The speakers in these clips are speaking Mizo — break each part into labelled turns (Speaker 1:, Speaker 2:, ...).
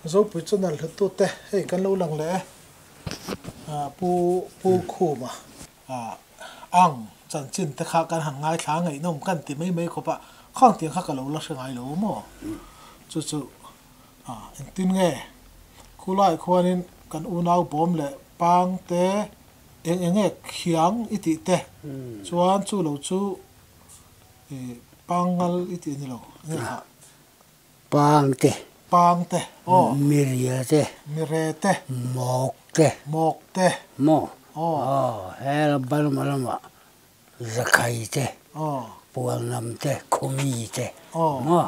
Speaker 1: Zopui channel hlutute hei kan lo lang leh e. Pu Pu Khuma ang chanchin te kha kan han ngaithla a ngaihnawm kan ti mai mai khawp a, khang tiang kha ka lo la hre ngai lo maw? Chu chu engtin nge khulai khuanin kan unau bawm leh pang te eng eng nge khiang i tih te chuan chu lo chu pangngal i tih a ni lo enge kha?
Speaker 2: Pang te.
Speaker 1: Pang te, aw.
Speaker 2: Miria te.
Speaker 1: Mire te.
Speaker 2: Mawk te.
Speaker 1: Mawk te.
Speaker 2: Maw? Aw. Aw, he lam Burma lamah Zakhai te.
Speaker 1: Aw.
Speaker 2: Pualnam te, Khumi te.
Speaker 1: Aw.
Speaker 2: Maw?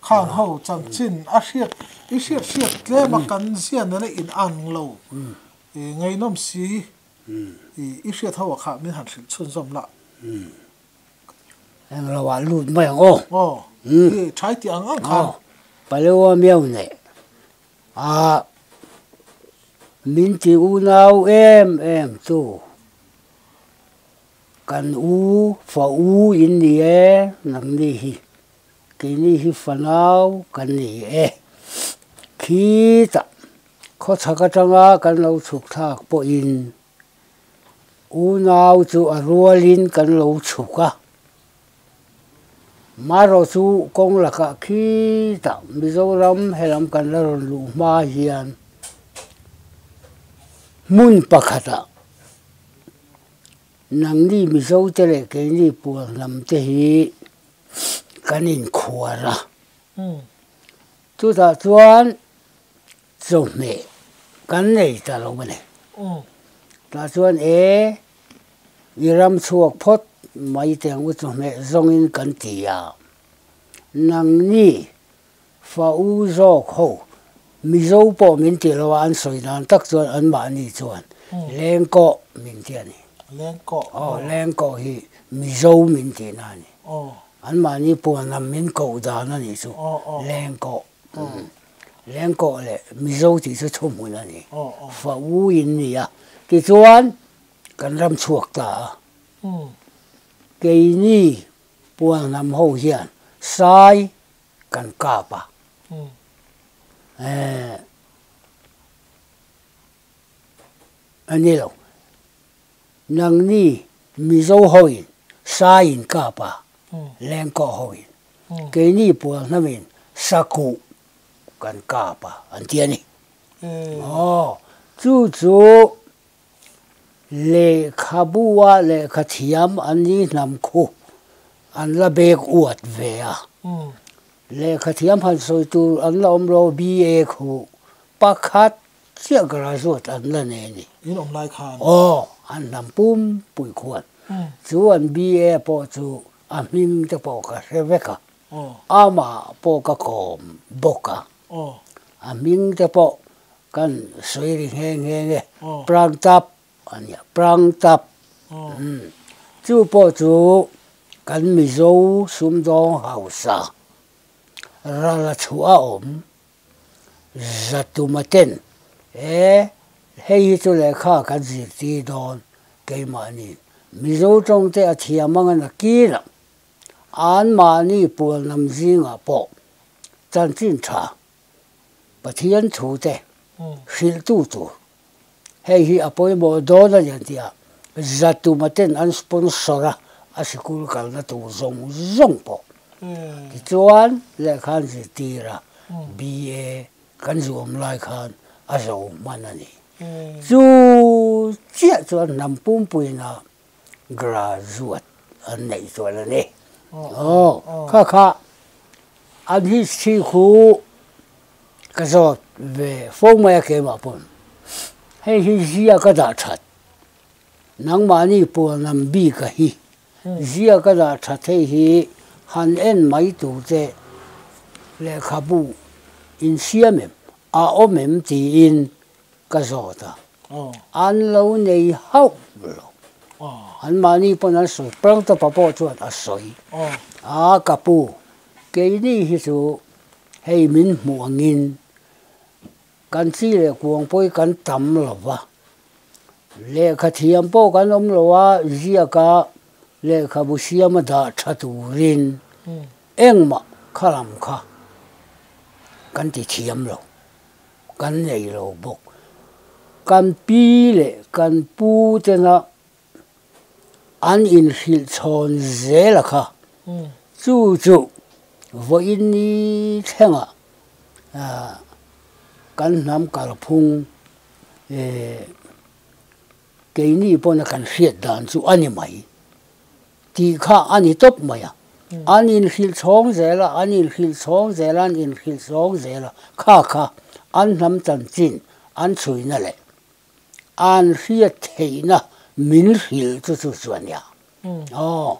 Speaker 1: Khang ho chanchin a hriat, i hriat hriat tlem a kan zian nena in ang lo. I ngaihnawm si, i hriat ho ah kha min han hrilh chhunzawm lah.
Speaker 2: Eng lo ah lut mai ang aw.
Speaker 1: Aw, i thai tih ang ang khan.
Speaker 2: Aw, Palewa miau nei a min ti unau em em chu kan u fa u in ni e nangni hi keini hi fanau kan ni e khitah khawchhak atanga kan lo chhuk thlak pawhin Unau chu a rualin kan lo chhuk a, marawh chu kawng lakah khitah Mizoram helam kan la rawn luh hma hian hmun pakhatah nangni Mizote leh keini Pualhnamte hi kan inkhuar a, chutah chuan Chawhmeh kan nei ta lo a ni. Tah chuan e, i ram chhuak phawt mai teh ang u chawhmeh zawngin kan ti a. Nangni fa u zawk ho Mizo pawh min ti lo a, an sawi dan tak chuan anmahni chuan Lengkawh min ti a ni.
Speaker 1: Lengkawh.
Speaker 2: Aw, Lengkawh hi Mizo min tihna a ni. Anmahni puanam min koh dan a nih chu Lengkawh. Lengkawh leh Mizo tih chu thuhmun a ni. Fa u in ni a, tichuan kan ram chhuak ta a. Keini Pualhnam ho hian sai kan kap a. A ni lo. Nangni Mizo hoin sai in kap a, Lengkawh hoin. Keini Pualhnamin sakuh kan kap a, an ti a ni. Aw, chu chu lehkhabua lehkha thiam an ni hnam khu an la bek uat ve a. Lehkha thiam han sawi tur an la awm lo, BA khu pakhat Chiah graduate an la nei a ni.
Speaker 1: In awm lai khan?
Speaker 2: Aw, an hnam pum pui khuan. Chu an BA pawh chu a hming te pawh ka hre vek a, amah pawh ka kawm bawk a. A hming te pawh kan sawi ri nghe nghe nge, Prangtap a nia, Prangtap. Chu pawh chu kan Mizo sumdawng hausa rala chhuah a awm. Zatumaten, E, hei hi chu lehkha kan zirtir dawn keimahni. Mizo tawngte a thiam anga nakin a, anmahni pualnam zingah pawh chanchin tha Pathian thute hrilhtu tur hei hi a pawimawh dawn a ni an ti a, Zatumaten an sponsor a, a sikul kalna tur zawng zawng pawh. Tichuan lehkha an zirtir a, BA kan zuam lai khan a zo hman a ni. Chu chiah chuan hnam pumpuina graduate an neih chuan a ni. Aw, kha kha an history khu Ka zawt ve fo mai a keimah pawn. Hei hi zia ka dah that. Nangmahni puanam bik a hi. Zia ka dah that hei hi han en mai tur che lehkhabu insiam em a awm em tiin ka zawt a. An lo nei hauh lo. Anmahni pawn an sawi Prangtapa pawh chuan a sawi a ka pu keini hi chu Hei min hmuh angin kan chi leh kuang pawh hi kan tam lo va, lehkha thiam pawh kan awm lo a, ziaka lehkhabu siama dah tha turin engmah kha lam kha kan ti thiam lo. kan nei lo bawk. Kan pi leh kan pu tena an inhrilh chhawn zel a kha. Chu chu vawiin ni thlengah kan hnam kalphung keini pawna kan hriat dan chu a ni mai tih kha a ni tawp mai a. An inhrilh chhawng zel a, an inhrilh chhawng zel a, an inhrilh chhawng zel a, kha kha an hnam chanchin an chhuina leh an hriat theihna min hrilh chu chu chu a nia. Aw,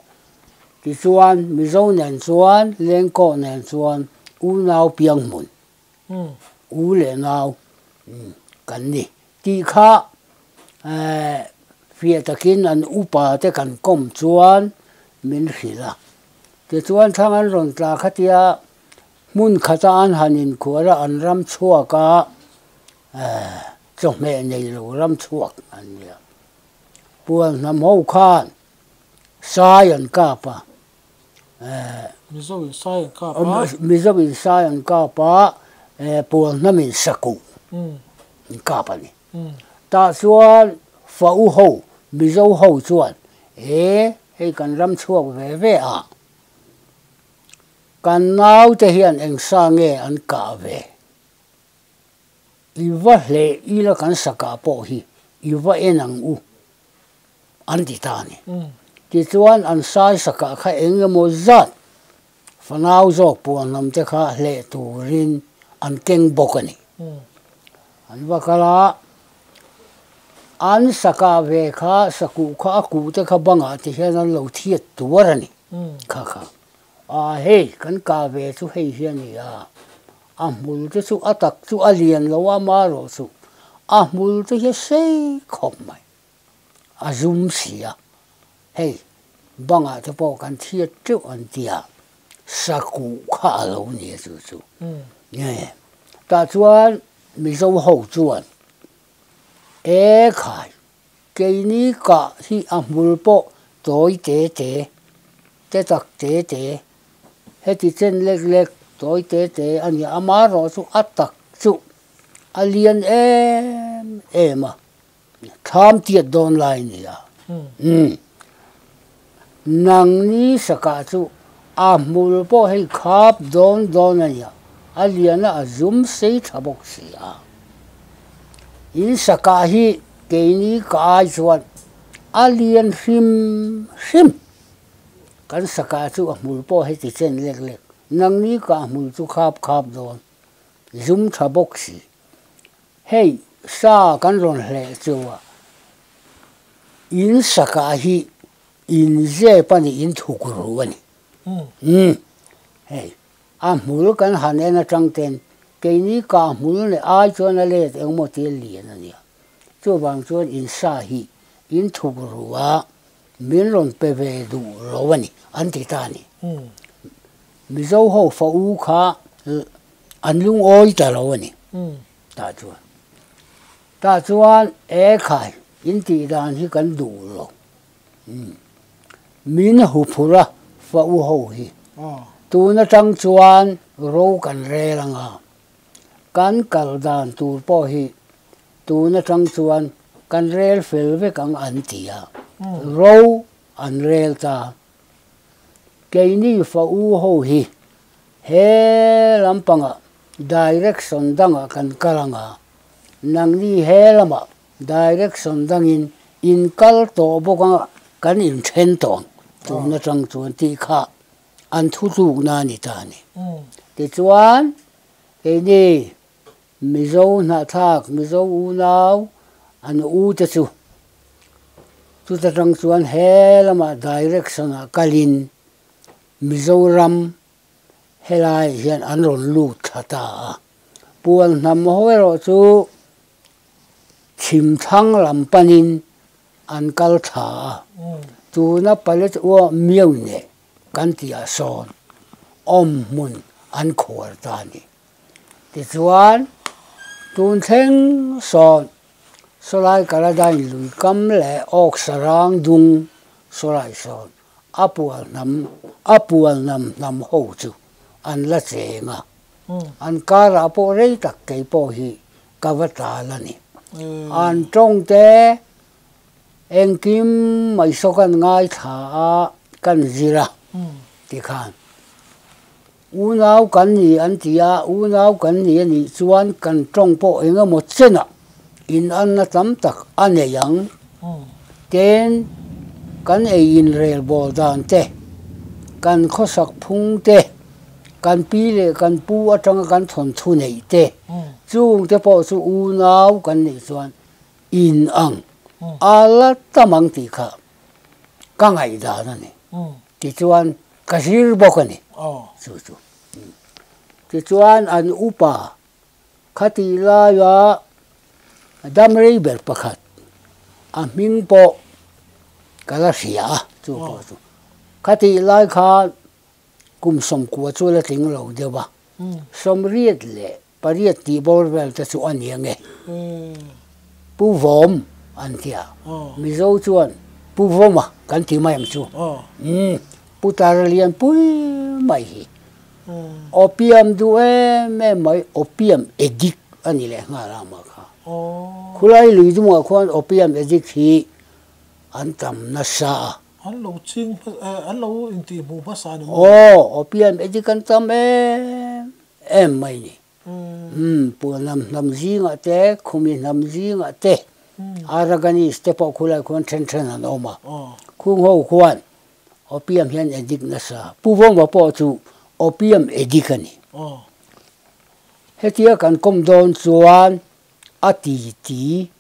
Speaker 2: tichuan Mizo nen chuan Lengkaw nen chuan unau piang hmun, u leh nau kan ni tih kha fiah takin an upa te kan kawm chuan min hrilh a. Tichuan thlang an rawn tla khatia hmun khata an han inkhuar a, an ram chhuak a, Chawhmeh nei lo ram chhuak an nia. Puan hnam ho khan sai an kap a.
Speaker 1: Mizo in sai an kap a.
Speaker 2: Mizo in sai an kap a, puan hnam in sakuh an kap a ni. Tah chuan fa u ho, Mizo ho chuan e hei kan ram chhuak ve ve a, kan naute hian eng sa nge an kah ve? I va hleh ila kan sakah pawh hi i va en ang u an ti ta a ni. Tichuan an sai sakah kha eng emaw zat fanau zawk puanhnam te kha hleh turin an keng bawk a ni. An va kal a, an sakah ve kha sakuh kha a kuh te kha bangah ti hian an lo thiat tuar a ni kha kha. A hei kan kah ve chu hei hi a ni a. A hmul te chu a tak chu a lian lo a marawh chu a hmul te hi a sei khawp mai, a zum si a, hei bangah te pawh kan thiat teuh an ti a, sakuh kha a lo ni a chu chu. Nge tah chuan Mizo ho chuan e khai keini kah hi a hmul pawh tawi te te, te tak te te, Heti chen lek lek tawi te te a ni a, amaherawhchu a tak chu a lian em em a, thlam tiat dawn lai a ni a. Umm, nangni sakah chu a hmul pawh hei khap dawn dawn a ni a, a lian a, a zum sei tha bawk si a. In sakah hi keini ka ai chuan a lian hrim hrim. Kan sakah chu a hmul pawh heti chen lek lek, nangni ka hmul chu khap khap dawn, zum tha bawk si. Hei sa kan rawn hleh chu a, in sakah hi in zep a ni, in thuk ru a ni. Umm, hei a hmul kan han en atang ten keini ka hmul leh ai chuan a let engmaw tia lian a nia. Chuvang chuan in sa hi in thuk ru a, Min rawn pe ve duh lo a ni, an ti ta a ni. Mizo ho fa u kha an lungawi ta lo a ni, tah chuan. Tah chuan e khai, in tih dan hi kan duh lo. Min hu phur a fa u ho hi. Tun atang chuan ro kan rel ang a, kan kal dan tur pawh hi Tun atang chuan kan rel fel vek ang an ti a, ro an rel ta. Keini fa u ho hi he lampangah direction dangah kan kal ang a, nangni he lamah direction dangin in kal tawh bawk ang a, kan inthen tawh ang tun atang chuan tih kha an thutlukna a ni ta a ni. Tichuan keini Mizo hnahthlak, Mizo unau an u te chu chuta tang chuan he lamah direction ah kalin Mizoram helaiah hian an rawn lut thla ta a. Puan hnam ho erawh chu chhimthlang lam panin an kal thla a, tuna Paletwa Myaune kan tihah sawn awmhmun an khuar ta a ni. Tichuan, tun thleng sawn sawlai Kaladain lui kam leh awk sarang dung sawlai sawn a pual hnam a pual hnam hnam ho chu an la cheng a. An karah pawh rei tak kei pawh hi ka va tal a ni. An tawng te engkim mai saw kan ngaithla a, kan zir a tikhan unau kan ni an ti a, unau kan ni a nih chuan kan tawng pawh eng emaw chenah inanna tam tak a nei ang. Tin, kan ei inrelbawl dan te, kan khawsak phung te, Kan pi leh kan pu atanga kan thawnthu neih te, chungte pawh chu unau kan nih chuan in ang a la tam ang tih kha ka ngaihdan a ni. Tichuan ka zir bawk a ni chu chu. Tichuan an upa Khatih laia dam rei ber pakhat a hming pawh ka la hria a, chu pawh chu. Khatih lai khan kum 90 chu la tling lo deuh a, 88 tih bawr vel te chu a ni ange. Pu Vawm an ti a, Mizo chuan Pu Vawma kan ti mai ang chu. Pu Tarlianpui mai hi. Opium duh em em mai, opium addict a ni leh nghal a mah kha. Khulai lui dumah khuan opium addict hi an tam nasa a.
Speaker 1: An lo ching an lo intih hmuh hmasa ni maw?
Speaker 2: Aw, opium addict an tam em em mai ni. Umm, Puanam hnam zingah te, Khumi hnam zingah te, Arakanese te pawh khulai khuan then then an awm a. Khung ho khuan Opium hian addict nasa. Pu Vawma pawh chu opium addict a ni. Hetia kan kawm dawn chuan a titi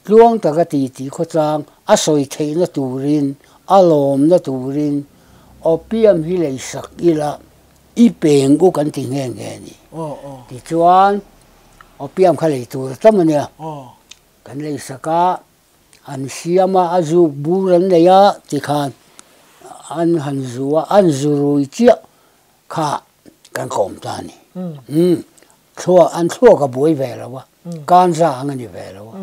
Speaker 2: tluang taka titi khawchang a sawi theihna turin, a lawmna turin opium hi lei sak ila i peng u kan ti nghe nghe a ni. Tichuan opium kha lei tur a tam a nia. Kan lei sak a. An siam a, a zuk bur an nei a tikhan an han zu a, an zu rui chiah kha kan kawm ta a ni. Umm, thluak, an thluak a buai ve lo a, kanza ang a ni ve lo a.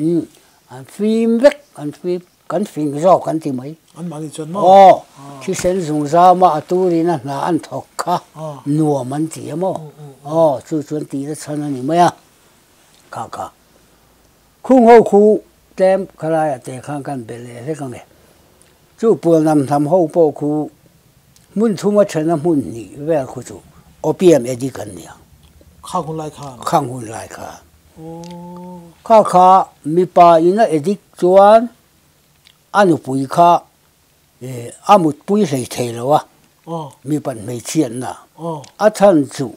Speaker 2: Umm, an fim vek, an fim, kan fing zawk an ti mai.
Speaker 1: An mahni chuan maw?
Speaker 2: Aw, thisen zungzama a turin a hna an thawk kha nuam an ti a maw? Aw, chu chuan tihna chhan a ni mai a, kha kha. Khung ho khu tlem khalaiah te khan kan be leh hlek ang e. Chu Pualnam hnam ho pawh khu hmun thuma thena hmun hnih vel khu chu opium addict an ni ang.
Speaker 1: Khang hun lai khan?
Speaker 2: Khang hun lai khan. Kha kha mipa in a addict chuan a nupui kha a mutpui hlei thei lo a, mipat hmeichhiatna a chhan chu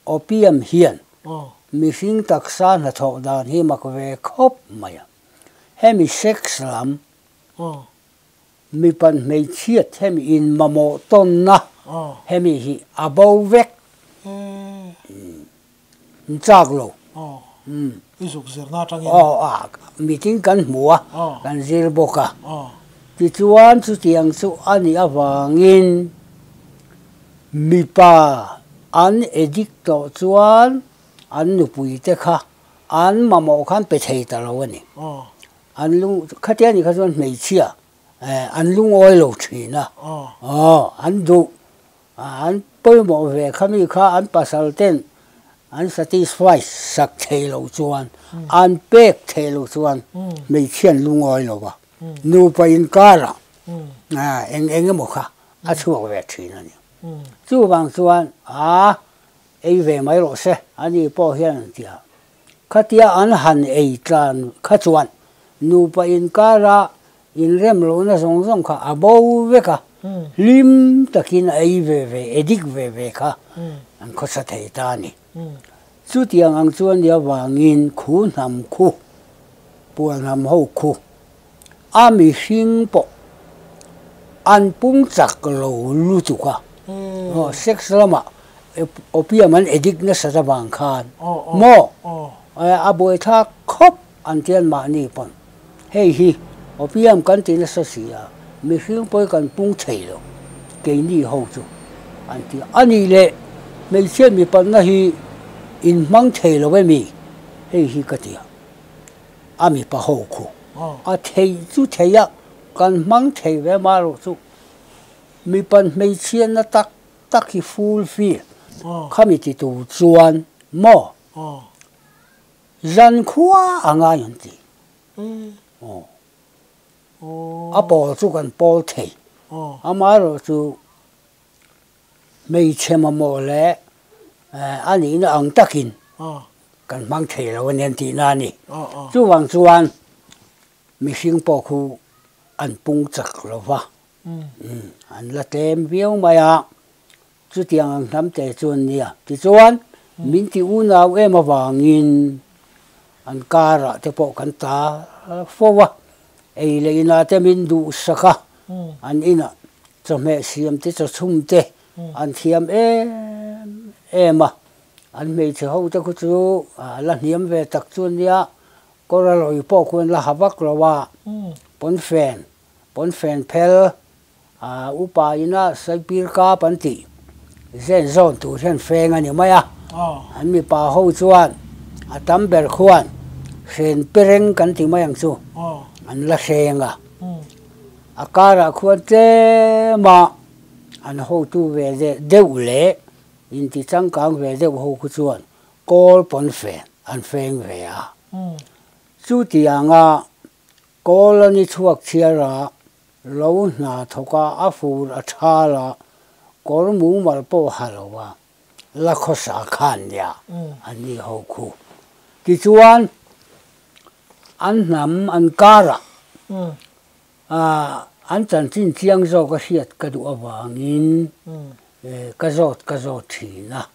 Speaker 2: Opium hian mihring taksa hnathawh dan hi mak ve khawp mai a. Hemi sex lam, mipat hmeichhiat hemi inmamawh tawnna hemi hi a bo vek. An chak lo.
Speaker 1: I zuk zirna atangin.
Speaker 2: Aw, mitin kan hmu a, kan zir bawk a. Tichuan chutiang chu a nih avangin Mipa an addict tawh chuan an nupui te kha an mamawh khan pe thei ta lo a ni. An lung khatia nih kha chuan hmeichhia an lungawi lo thin a, aw an duh an pawimawh ve kha mi kha an pasal ten an satisfy sak thei lo chuan an pek thei lo chuan hmeichhia an lungawi lo va, nupa inkarah eng eng emaw kha a chhuak ve thin a ni. Chuvang chuan a ei ve mai rawh se, ani pawh hian an ti a. Khatia an han ei tlan kha chuan nupa inkara inrem lohna zawng zawng kha a bo vek a, hlim takin a ei ve ve, addict ve ve kha an khawsa thei ta a ni. Chutiang ang chuan nia vangin khu hnam khu, puan hnam ho khu, A mihring pawh an pung chak lo lutuk a, sex lamah opium an addict nasat avang khan maw a buaithlak khawp an ti an mahni pawn. Hei hi opium kan ti nasa si a, mihring pawh hi kan pung thei lo keini ho chu an ti a. A nih leh hmeichhia mipatna hi inhmang thei lo emi? Hei hi ka ti a. A mipa ho khu a theih chu theih a, kan hmang thei ve mah erawh chu mipa hmeichhiatna tak tak hi full fill khami ti tur chuan maw? Zankhua a ngai an ti. Aw. A pawl chu kan pawl thei. Amaherawhchu hmeichhe mamawh leh a nihna ang takin kan hmang thei lo a ni an tihna a ni. Chuvang chuan mihring pawh khu an pung chak lo va, an la tlem viau mai a. Chutiang ang hnam te chu an nia. Tichuan, min ti unau em avangin an karah te pawh kan ta fo a, ei leh inah te min duhsak a, an inah chawhmeh siam te chawchhum te an thiam em em a, an hmeichhe ho te khu chu la hniam ve tak chu an nia, kawr a lawi pawh khu an la ha vak lo a, pawnfen, pawnfen phel A upa ina Saipir kap an tih zen zawn tur hian feng a ni mai a, an mipa ho chuan a tam ber khuan hren pereng kan ti mai ang chu an la hreng a, a karah khuan tlem a an hotu ve deuh leh inti changkang ve deuh ho khu chuan kawl pawn fen an feng ve a, chutianga kawl a ni chhuak chhiar a. Lo hna thawk a, a fur a thal a, kawr mumal pawh ha lo a, la khawsa khan nia an ni ho khu. Tichuan, an hnam an karah an chanchin chiang zawk a hriat ka duh avangin ka zawt ka zawt thin a.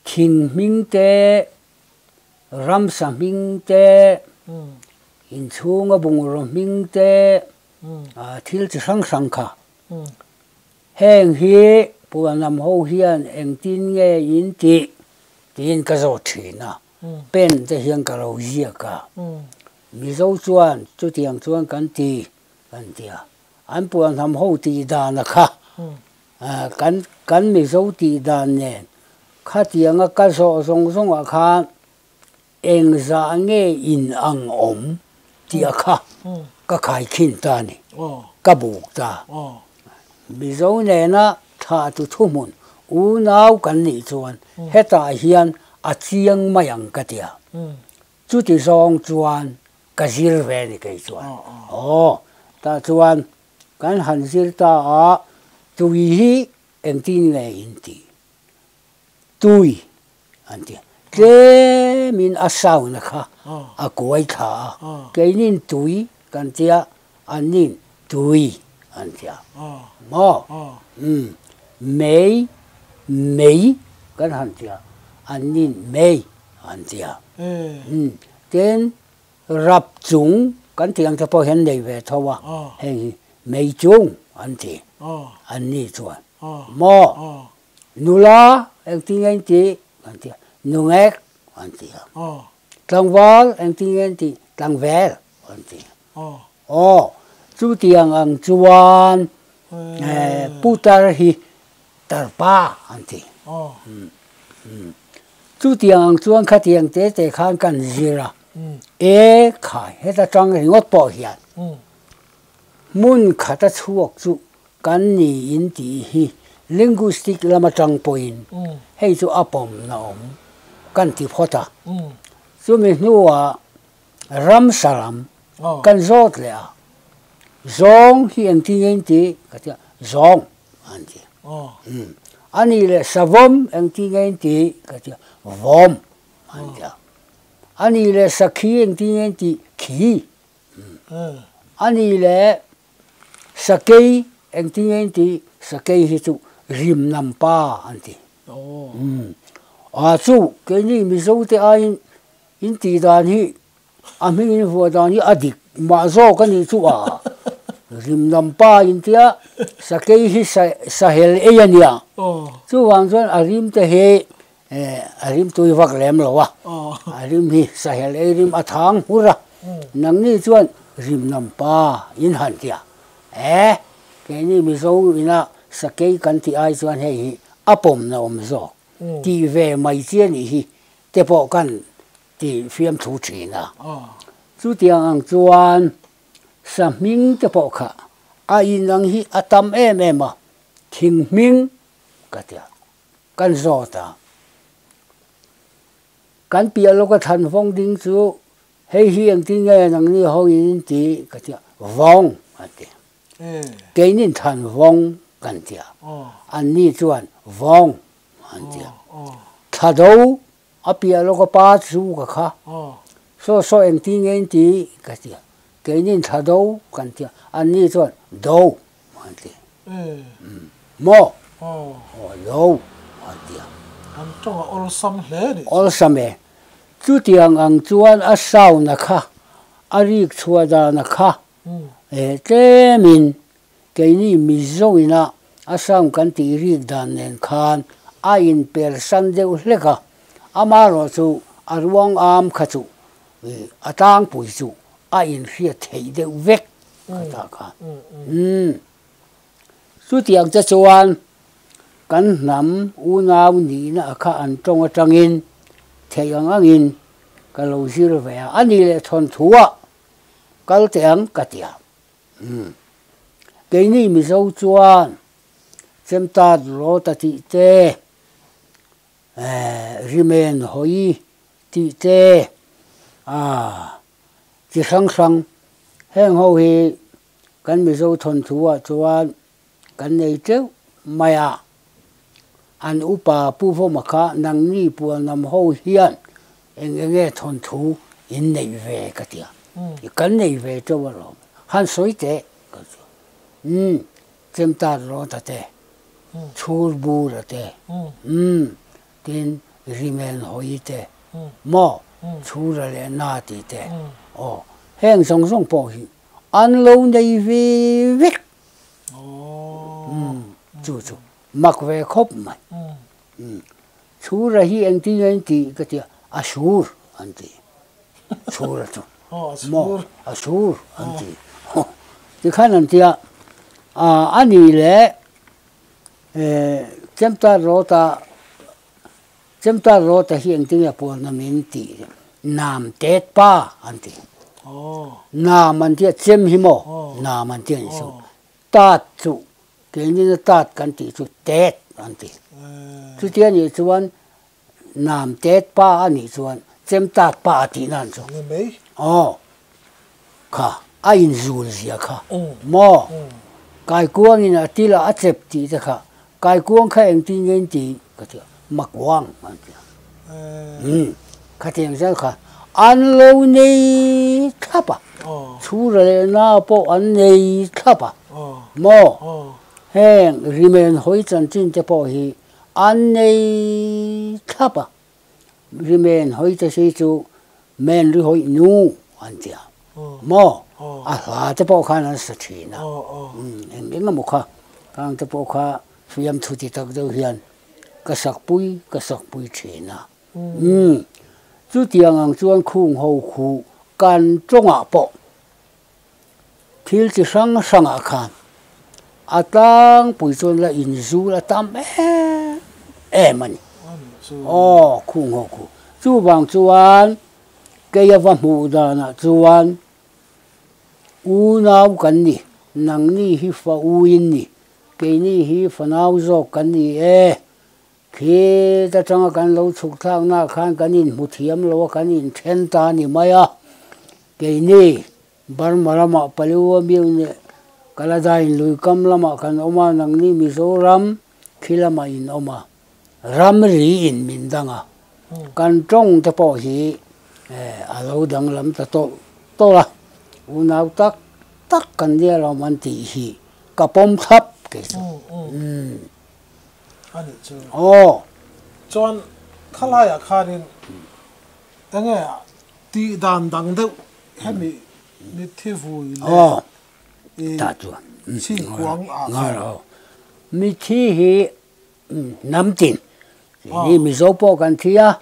Speaker 2: Thing hming te, ramsa hming te, inchhunga bungraw hming te, thil chi hrang hrang kha. Heng hi Puanam ho hian engtin nge in tih tiin ka zawt thin a, pen te hian ka lo ziak a. Mizo chuan chutiang chuan kan ti kan ti a, an Puanam ho tih dana kha Kan kan Mizo tih dan nen khatianga ka zawh zawng zawngah khan eng zah nge in ang awm tih a kha ka khaikhin ta a ni, ka buk ta. Mizo nena thahtu thuhmun unau kan nih chuan hetah hian a chiang mai ang ka ti a. Chuti zawng chuan ka zir ve a ni kei chuan. Aw, tah chuan Kan han zir ta a, tui hi engtin nge in tih? Tui an ti. Tlemin a sound kha a kuai thla a, keinin tui kan tia, annin tui an tia. Maw? Umm. Mei, mei kan han tia, annin mei an tia. Umm. Tin, Rap chung kan tih ang te pawh hian nei ve tho a, hei hi mei chung an ti, an ni chuan maw nula engtin nge an tih an ti a, nungek an ti a, tlangval engtin nge an tih tlangvel an ti a, aw chutiang ang chuan putar hi tarpa an ti. Chutiang ang chuan khatiang te te khan kan zir a, e khai heta tang ringawt pawh hian hmun khata chhuak chu kan ni in tih hi linguistic lama tang pawhin hei chu a pawmna awm kan ti phawt a, chumi hnuah ramsa lam kan zawt leh a, zawng hi engtin nge in tih ka ti a, zawng an ti. A nih leh savawm engtin nge in tih ka ti a, vawm an ti a. A nih leh sakhi engtin nge in tih khi. A nih leh sakei engtin nge in tih sakei hi chu rim nam pa an ti. A chu keini Mizo te aiin in tih dan hi A hmingin vuah dan hi a dik mah zawk a nih chu a rim lam pa in tia sakei hi sahel ei a nia chuvang chuan a rim te hi a rim tui vak lem lo a a rim hi sahel ei rim a thang hmur a nangni chuan rim lam pa in han tia e keini Mizo ina sakei kan tih ai chuan hei hi a pawmna awm zawk tih ve mai chi a nih hi te pawh kan tih fiamthu thin a. Chutiang ang chuan sa hming te pawh kha a inang hi a tam em em a, thing hming ka ti a, kan zawt a. Kan piah lawka thlan vawng ding chu hei hi engtin nge nangni ho in in ti ka ti a, vawng a ti. Keinin thlan vawng kan ti a, anni chuan vawng an ti a. Thla do a piah lawka pa chu ka kha, saw saw engtin nge in ti ka ti a, keinin thla do kan ti a, anni chuan do an ti. Maw? Aw lo an ti a.
Speaker 1: An tawng a awlsam hle a nih chu.
Speaker 2: Awlsam e. Chutiang ang chuan a sound a kha, a rik chhuah dan a kha tlemin keini Mizo ina a sound kan tih rik dan nen khan a inpersan deuh hlek a. Amaherawh chu a ruang am kha chu a tlangpui chu a inhriat theih deuh vek ka ta khan. Umm. Chutiang te chuan kan hnam unau nihna a kha an tawng atangin theih ang angin ka lo zir ve a, a nih leh thawnthu-ah kal teh ang ka ti a. Umm. Keini Mizo chuan Chemtat Rawta tih te, Rimen hawi tih te, ah chi hrang hrang heng ho hi kan Mizo thawnthu ah chuan kan nei teuh mai a, an upa Pu Vawma kha nangni Pualnam ho hian eng eng nge thawnthu in neih ve ka ti a, kan nei ve teuh alawm, han sawi teh ka ti a, umm Chemtat Rawta te, Chhur Bura te, umm tin Rimen Hawi te, maw Chhura leh Na tih te, aw heng zawng zawng pawh hi an lo nei ve vek. Umm chu chu mak ve khawp mai. Umm Chhura hi engtin nge an tih ka ti a, a sur an ti. Chhura chu maw a sur an ti. Tikhan an ti a, a nih leh Chemtat Rawta Chemtat Rawta hi engtin nge puan min tih Nam tet pa an ti. Nam an ti a, chem hi maw nam an ti a nih chu. Tat chu keinin a tat kan tih chu tet an ti. Chutia nih chuan Nam tet pa a nih chuan chem tat pa a tih nan chu. Aw kha a inzul zia kha maw kaikuangin a tila a chep tih te kha kaikuang kha engtin nge in ti ka ti a makuang an ti a umm khatiang zel kha an lo nei thlap a chhura leh na pawh an nei thlap a maw heng rimen hawi chanchin te pawh hi an nei thlap a. Rimen hawi te si chu men ri hawi nu an ti a maw a hla te pawh khan an sa thin a eng eng emaw kha khang te pawh kha fiamthu ti tak deuh hian ka sak pui ka sak pui thin a umm chutiang ang chuan khung ho khu kan tawngah pawh thil chi hrang hrangah khan a tlangpui chuan la inzul a tam em em a ni. Aw khung ho khu. Chuvang chuan keia va hmuh danah chuan unau kan ni, nangni hi fa u in ni, keini hi fanau zawk kan ni e. Khi atanga kan lo chhuk thlaknaah khan kan inhmu thiam lo a, kan inthen ta a ni mai a. Keini Burma ramah Paliua Miu nih Kaladain lui kam lamah kan awm a, nangni Mizoram khi lamah in awm a, ramri in min dang a. Kan tawng te pawh hi a lo danglam ta tawlh tawlh a, unau tak tak kan nia lo an tih hi ka pawm thlap kei chu.
Speaker 1: A nih chu.
Speaker 2: Aw.
Speaker 1: Chuan khalaiah khanin enge tih dan dang deuh hemi mitthi vui leh i chhingkuang ah khan.
Speaker 2: Mitthi hi hnam tin ni Mizo pawh kan thi a,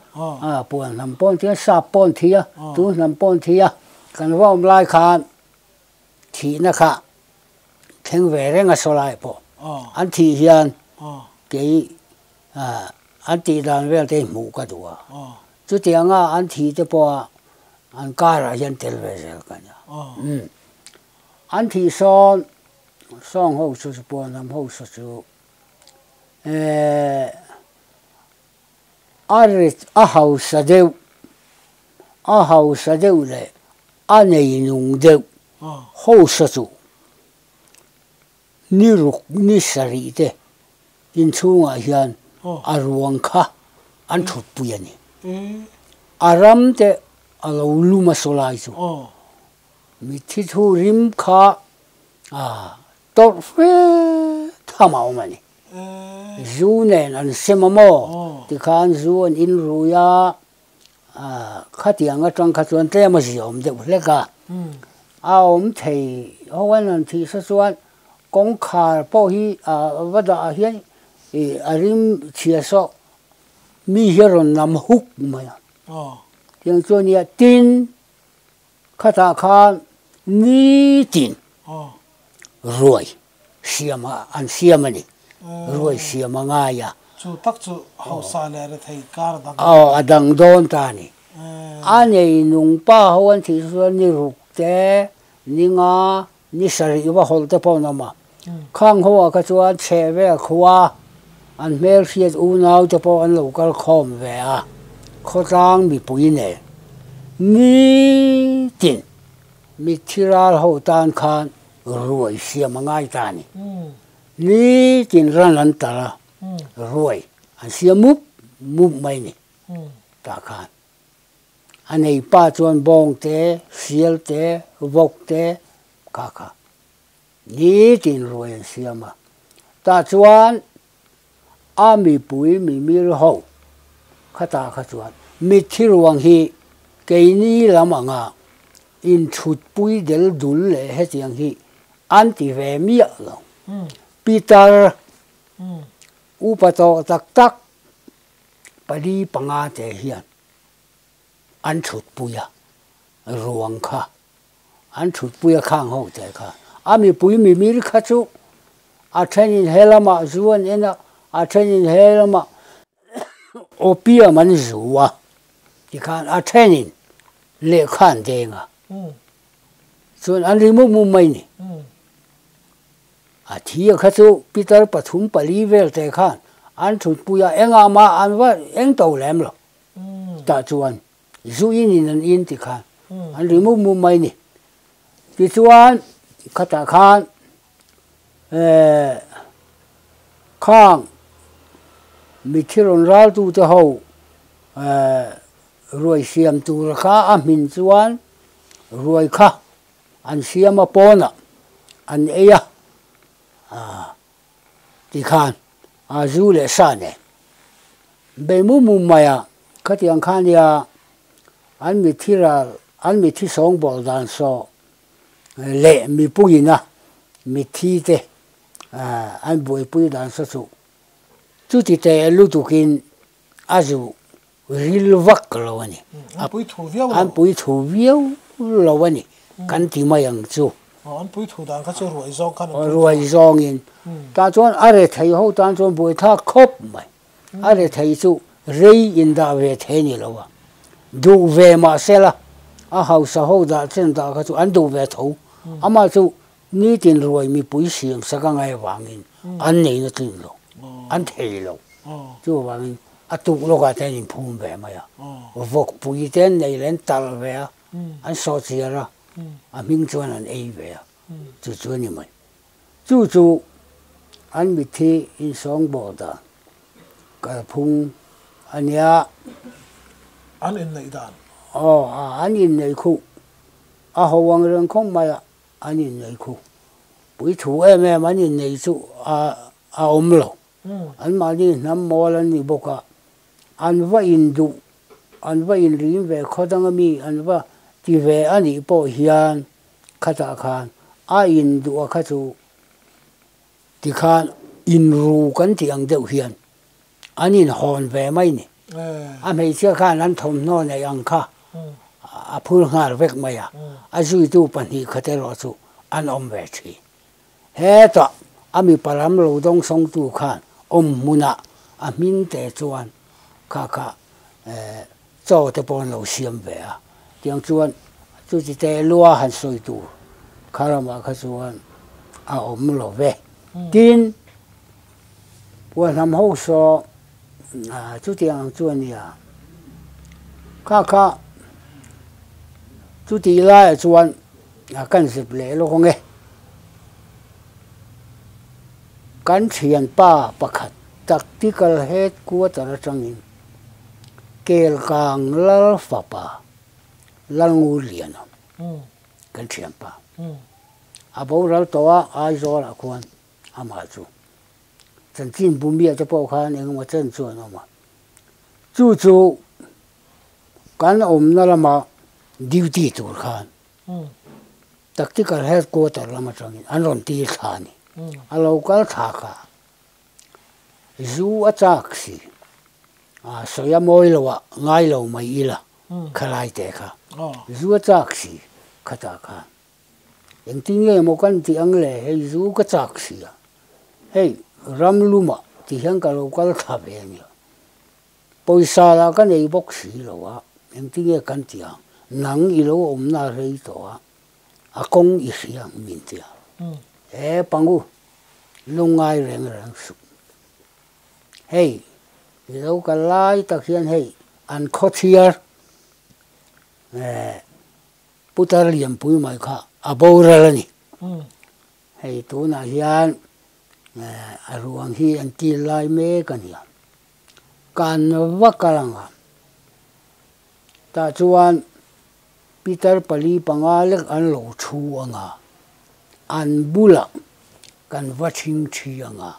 Speaker 2: Puan hnam pawh an thi a, Sap pawh an thi a, tu hnam pawh an thi a, kan va awm lai khan thihna kha thleng ve reng a saw lai pawh an thih hian kei an tih dan vel te hi hmuh ka duh a, chutianga an thih te pawha an karah hian tel ve zel ka nia. An thih sawn sawng ho chu chu puanlam ho saw chu a rit a hausa deuh. A hausa deuh leh a nei nung deuh hausa chu ni ruk ni sarih te inchhungah hian a ruang kha an thutpui a ni. A ram te a lo lum a saw lai chu mitthi thu rim kha tawrh fe tham a awm a ni. Zu nen an sem a maw? Tikhan zu an inrui a. Khatiang atang kha chuan tlem a ziawm deuh hlek a, a awm thei ho an han thih sa chuan kawngkhar pawh hi va dah ah hian ih a rim chhia sawh mi hi a rawn nam huk mai a, tiang chuan nia tin khatah khan nitin ruai siam a an siam a ni, ruai siam a ngai a.
Speaker 1: Chu tak chu hausa leh rethei kar a dang.
Speaker 2: Aw a dang dawn ta a ni. A nei nung pa ho an thih chuan ni ruk te, ni nga, ni sarih va hawlh te pawh an awm a. Khang ho ah kha chuan chheh vel khua an hmelhriat unau te pawh an lo kal khawm ve a, khawtlang mipui nen nitin Mitthi ral ho tan khan ruai siam a ngai ta a ni. Nitin ran an tar a, ruai an siam mup mup mai ni tah khan. A nei pa chuan bawng te, sial te, vawk te kha kha nitin ruai an siam a. Tah chuan a mipui mimir ho khatah kha chuan mitthi ruang hi keini lam anga inthutpui del dul leh hetiang hi an ti ve miah lo. Pitar upa tawh tak tak pali panga te hian an thutpui a, ruang kha An thutpui a khang ho te kha. A mipui mimir kha chu a thenin he lamah zu an en a, a thenin he lamah opium an zu a, tikhan a thenin lehkha an deng a. Chuan an ri mup mup mai ni. A thi a kha chu pitar pathum pali vel te khan an thutpui a, engah mah an va eng to lem lo. Tah chuan Zu in in an in ti khan an ri mup mup mai ni. Tichuan khatah khan khang mitthi rawn raltu te ho ruai siam tur kha a hmin chuan ruai kha an siam a pawnah an ei a tikhan a zu leh sa nen bei mup mup mai a. Khatiang kha nia an mitthi ral, an mitthi sawngbawl dan saw leh mipuiin a mitthi te an buaipui dan saw chu chuti teh lutukin a zu ril vak lo a ni.
Speaker 1: An pui thu viau lo.
Speaker 2: An pui thu viau lo a ni kan ti mai ang chu.
Speaker 1: An pui thu dan kha chu ruai zawng khan an pui thu.
Speaker 2: Ruai zawngin. Tah chuan a rethei ho tan chuan buaithlak khawp mai. A rethei chu rei indah ve thei ni lo a, duh ve mahsela a hausa ho dah chen dah kha chu an duh ve tho. Amah chu nitin ruai mipui siam sak a ngai avangin an neihna tlin lo, an thei lo. Chuvangin a tuk lawkah te an inphum ve mai a, vawkpui te an nei leh an talh ve a, an sawhchiar a, a hming chuan an ei ve a, chu chu a ni mai. Chu chu an mitthi insawngbawl dan kalphung a nia.
Speaker 1: An inneih dan.
Speaker 2: Aw, an inneih khuh. A ho ang reng khawp mai a, an inneih khuh. Puithu em em an inneih chu a awm lo. Anmahni hnam mawl an ni bawk a, an va induh, an va inrim ve khaw dang ami an va ti ve a nih pawh hian Khatah khan a in duh a kha chu tikhan inru kan tih ang deuh hian an inhawn ve mai ni. A hmeichhia khan an thawmhnaw neih ang kha a phur nghal vek mai a, a zuitu pahnih khat erawh chu an awm ve thin. Hetah a mipa lam lo dawngsawngtu khan awm hmunah a hmin te chuan kha kha Chaw te pawh an lo siam ve a, tiang chuan chuti te lua han sawi tur kha ramah kha chuan a awm lo ve. Tin, Puanhnam ho saw chutiang ang chu a nia, kha kha. Chutih laiah chuan kan zep leh lawk ang e. Kan thianpa pakhat Tactical Headquarter atangin Kelkang Lal fapa Lalnguliana kan thianpa a boral tawh a, Aizawlah khuan amah chu chanchin bumia te pawh khan engemaw chen chu an awm a. Chu chu kan awmna lama duty tur khan Tactical Headquarter lam atangin an rawn tir thla a ni. A lo kal thla kha zu a chak si, a sawi a mawi lo ah ngai lo mai ila khalai te kha zu a chak si khatah khan engtin nge maw kan tih ang le hei zu ka chak si a, hei ram lumah ti hian ka lo kal thla ve a nia. Pawisa lah ka nei bawk si lo a, engtinge kan ti ang, nang i lo awmna rei tawh a, a kawng i hria ang min ti a. He pangu lungngai reng reng suh. Hei, i lo kal lai tak hian hei an khawchhiar putar lianpui mai kha a boral a ni. Hei tunah hian a ruang hi an kil lai mek a ni a. Kan va kal ang a, tah chuan Peter pali panga lek an lo thu ang a, an bulah kan va thing thi ang a,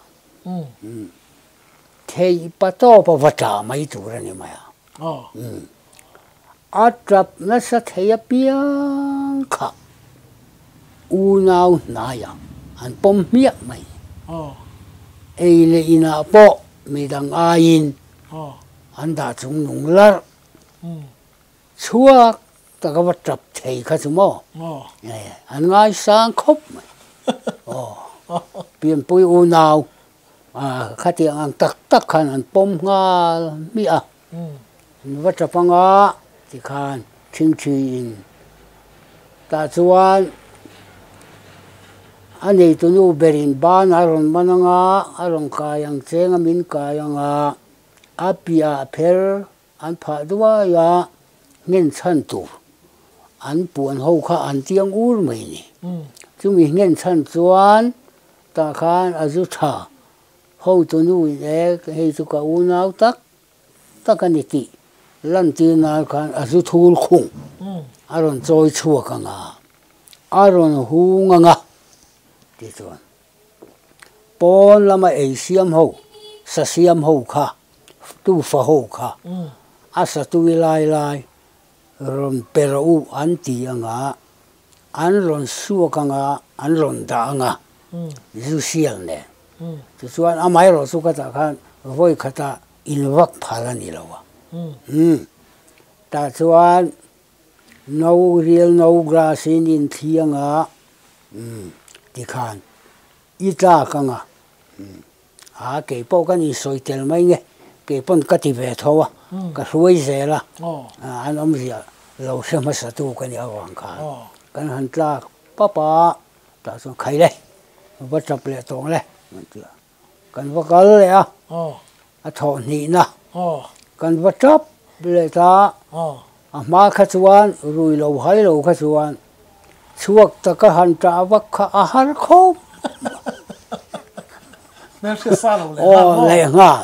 Speaker 2: theih pa tawp a va tla mai tur a ni mai a. A tap nasa thei apiang kha unau hnaiah an pawm hmiah mai. Ei leh inah pawh midang aiin an dah chung nung larh. Chhuak tak a va tap thei kha chu maw? An ngaisang khawp mai. Pianpui unau khatiang ang tak tak khan an pawm nghal hmiah a. An va tap anga tikhan thingthiin tah chuan a neitunu berin ban a rawn man anga a rawn kai ang cheng a min kai anga a piah pher an phah duai a nghen chhan tur an puan ho kha an tiang ur mai a ni. Chumi nghen chhan chuan tah khan a zu tha Hotunu in e hei chu ka unau tak tak a ni tih lantir nan khan a zu thul khung a rawn chawi chhuak ang a, a rawn hung ang a tih chuan pawn lama ei siam ho, sa siam ho kha, tufa ho kha a sa tui lai lai rawn pe rawh u an ti ang a, an rawn suak ang a, an rawn dah ang a, zu sial nen. Tichuan amaherawh chu ka tah khan vawi khata in vak phal a ni lo a. Umm. Tah chuan no rial no glass in in thli ang a, umm tikhan i tlak ang a. Umm. A kei pawh kan insawi tel mai nge, kei pawn ka ti ve tho a, ka hruai zel a, an awmzia lo hre hmasa tu ka nih avang khan kan han tlak pap a, tah chuan khai le, va tap leh tawng le an ti a, kan va kal leh a, a thawh hnihna kan va tap leh ta, a hma kha chuan rui lo hai lo kha chuan Chhuak taka han ṭah vak kha a har khawp. Aw lehnghal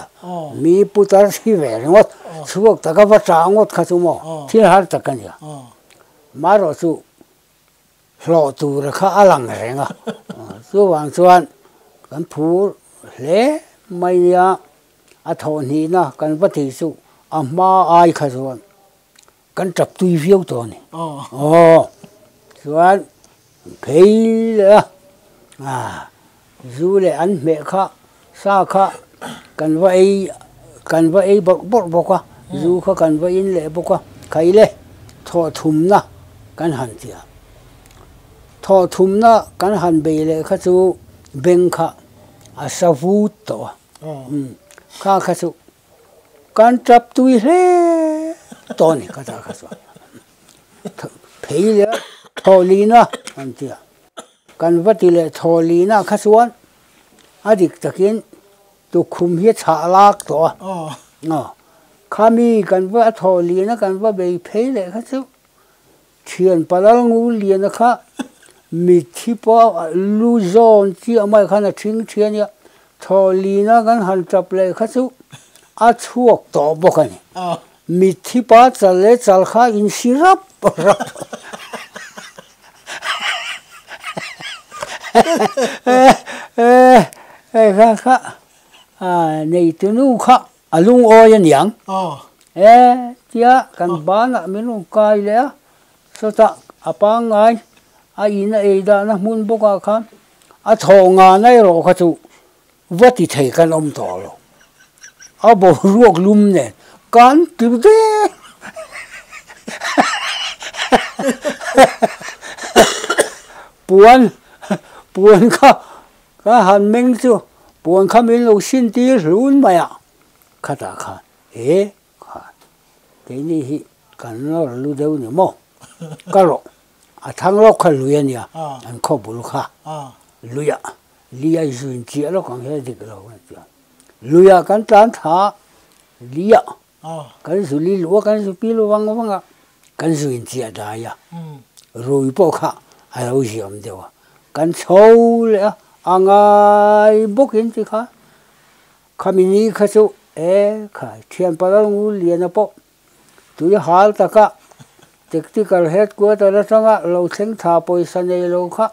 Speaker 2: mi putar thi ve ringawt chhuak taka va ṭah ngawt kha chu maw thil har tak a nia. Marawh chu hlawh tura kha a lang reng a, chuvang chuan kan phur hle mai nia a thawhhnihna kan va tih chu a hma ai kha chuan Kan tap tui viau tawh a ni. Aw chuan phei leh a, ah zu leh an hmeh kha sa kha kan va ei kan va ei bawrh bawrh bawk a, zu kha kan va in leh bawk a, khai le thawh thumna kan han ti a, thawh thumna kan han bei leh kha chu beng kha a sa vut tawh a, kha kha chu Kan tap tui hle tawh a ni ka tah kha chuan phei leh a thawhlina an ti a, kan va ti leh thawhlina kha chuan a dik takin tukhum hi a chhah lak tawh a, aw khami kan va a thawhlina kan va bei phei leh kha chu. Thian palal ngu liana kha mitthi pawh lu zawn chiah mai khan a thing thian nia, thaw lina kan han tap leh kha chu a chhuak tawh bawk a ni. Mitthi pa chal leh chal kha insi rap rap. Hei kha kha neitu nu kha a lungawi a niang. E tia kan banah min rawn kai leh a, sawtah a pangngai a in a ei dahna hmun bawkah khan a thawh ngana erawh kha chu va ti thei kan awm tawh lo. A boruak lum nen kan ti dek. Puan puan kha ka han meng chu puan kha min lo sin tir hlun mai a, khatah khan e kha keini hi kan nawr lu deuh ni maw ka rawh a thang lawk kha lui a nia an khaw bul kha luiah Li a zuin chiah lawk ang hian a dik lo a tia. Luiah kan tlan thla a, liah kan zu li luh a, kan zu pil vang vang a, kan zuin chiah dai a, rui pawh kha a lo ziam deuh a, kan chho leh a, a ngai bawkin ti kha khami ni kha chu e khai thianpa lo ngu liana pawh tui hal taka tactical headquarter atanga lo thleng tha pawisa nei lo kha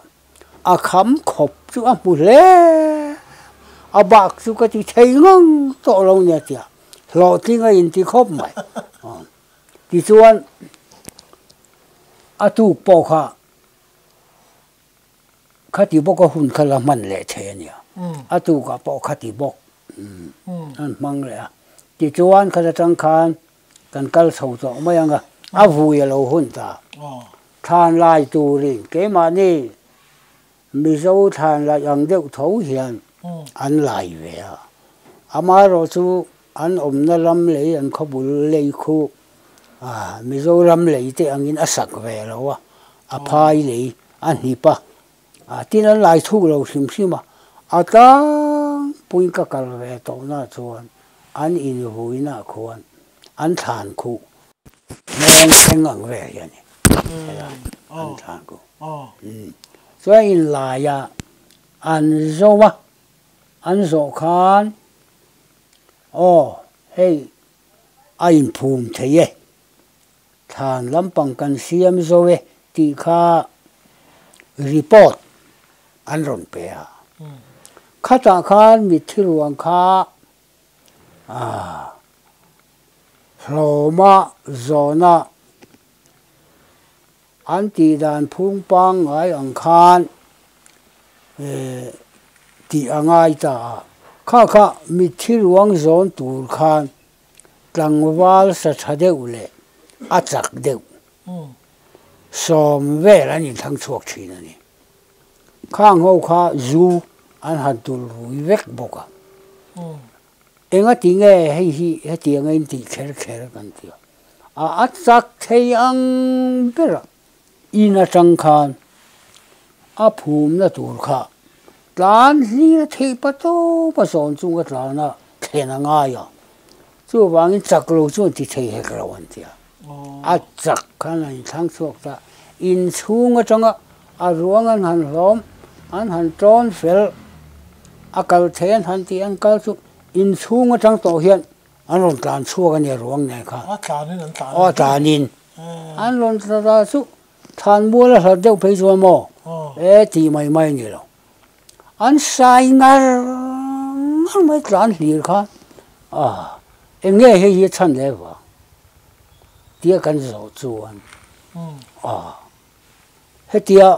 Speaker 2: A kham khawp chu a hmu hle, a bak chu ka ti thei ngang tawh lo nia tia hlawhtling a inti khawp mai. Tichuan a tuk pawh kha khati bawk a hun kha la hman leh thei a nia, a tukah pawh khati bawk an hmang leh a. Tichuan khata tang khan kan kal chho tawh mai ang a, a vui a lo hun ta. Thlan lai turin keimahni Mizo thlan laih ang deuh tho hian an lai ve a. Amaherawh chu an awmna ram lei an khawbul lei khu Mizoram lei te angin a sak ve lo a, a phai lei a hnip a, tin an lai thuk lo hrim hrim a, a tlangpuiin ka kal ve tawhna chuan an invuina khuan an thlan khuh Hmel thleng ang vel hi a ni helai an thlan ku. Chuan in laia an zo a, an zawh khan aw hei a inphum thei e, thlan lampang kan siam zo e tih kha report an rawn pe a. Khatah khan mitthi ruang kha A hlawma zawna an tih dan phung pangngai ang khan tih a ngai ta a. Kha kha mitthi ruang zawn tur khan tlangval sa tha deuh leh a chak deuh sawm vel an inthlang chhuak thin a ni. Khang ho kha zu an han tulh rui vek bawk a. Enga ti nge hei hi hetiang a intih kher kher kan ti a. A a chak thei ang ber a, in atang khan a phumna tur kha tlan hlir a theih pa tawp a zawn chung a tlan a thlen a ngai a. Chuvangin chak lo chuan ti thei hek lo an ti a. A chak khan an inthlang chhuak ta. Inchhung atanga a ruang an han hlawm, an han tawn fel, a kal thei an han tih an kal chu inchhung atang tawh hian an rawn tlan chhuak a nia ruang nen khan.
Speaker 1: A tlanin an tlan.
Speaker 2: Aw a tlanin. An rawn tla ta chu thlan mual a hlat deuh phei chuan maw e tih mai mai a ni lo. An sai ngar ngar mai tlan hlir kha a eng nge hei hi a chhan leh vang tia kan zawh chuan a hetia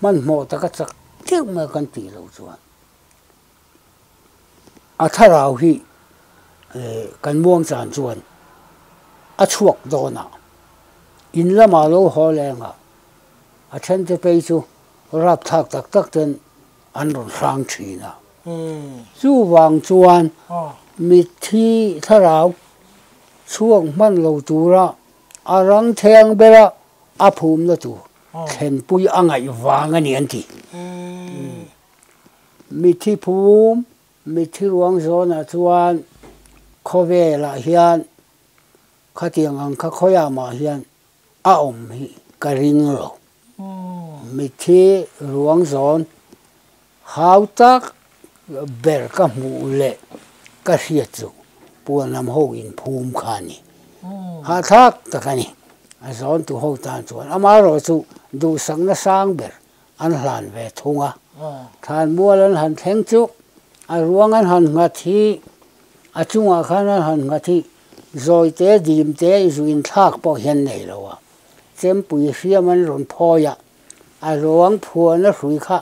Speaker 2: hmanhmawh taka chak deuh mai kan tih loh chuan a thlarau hi kan muang chan chuan a chhuak dawn a in lamah lo haw leng a a thente phei chu Rapthlak tak tak ten an rawn hrang thin a. Chuvang chuan mitthi thlarau chhuak hman lo tura a rang theng bera a phumna tur thlenpui a ngaih vang a ni an ti. Mitthi phum, mitthi ruang zawnah chuan khawvelah hian khatiang ang kha khawiah mah hian a awm hi. ka ring lo. Mitthi ruang zawn hau tak ber ka hmuh leh ka hriat chu Puanlam ho inphum kha a ni. Hahthlak tak a ni. A zawntu ho tan chuan amaherawh chu duhsakna sang ber an hlan ve thung a. Thlanmual an han thleng chu a ruang an han nghat hi a chungah khan an han nghat hi zawite dimte i zu inthlak pawh hian nei lo a. Chempui hriam an rawn phawi a, a ruang phuahna hrui kha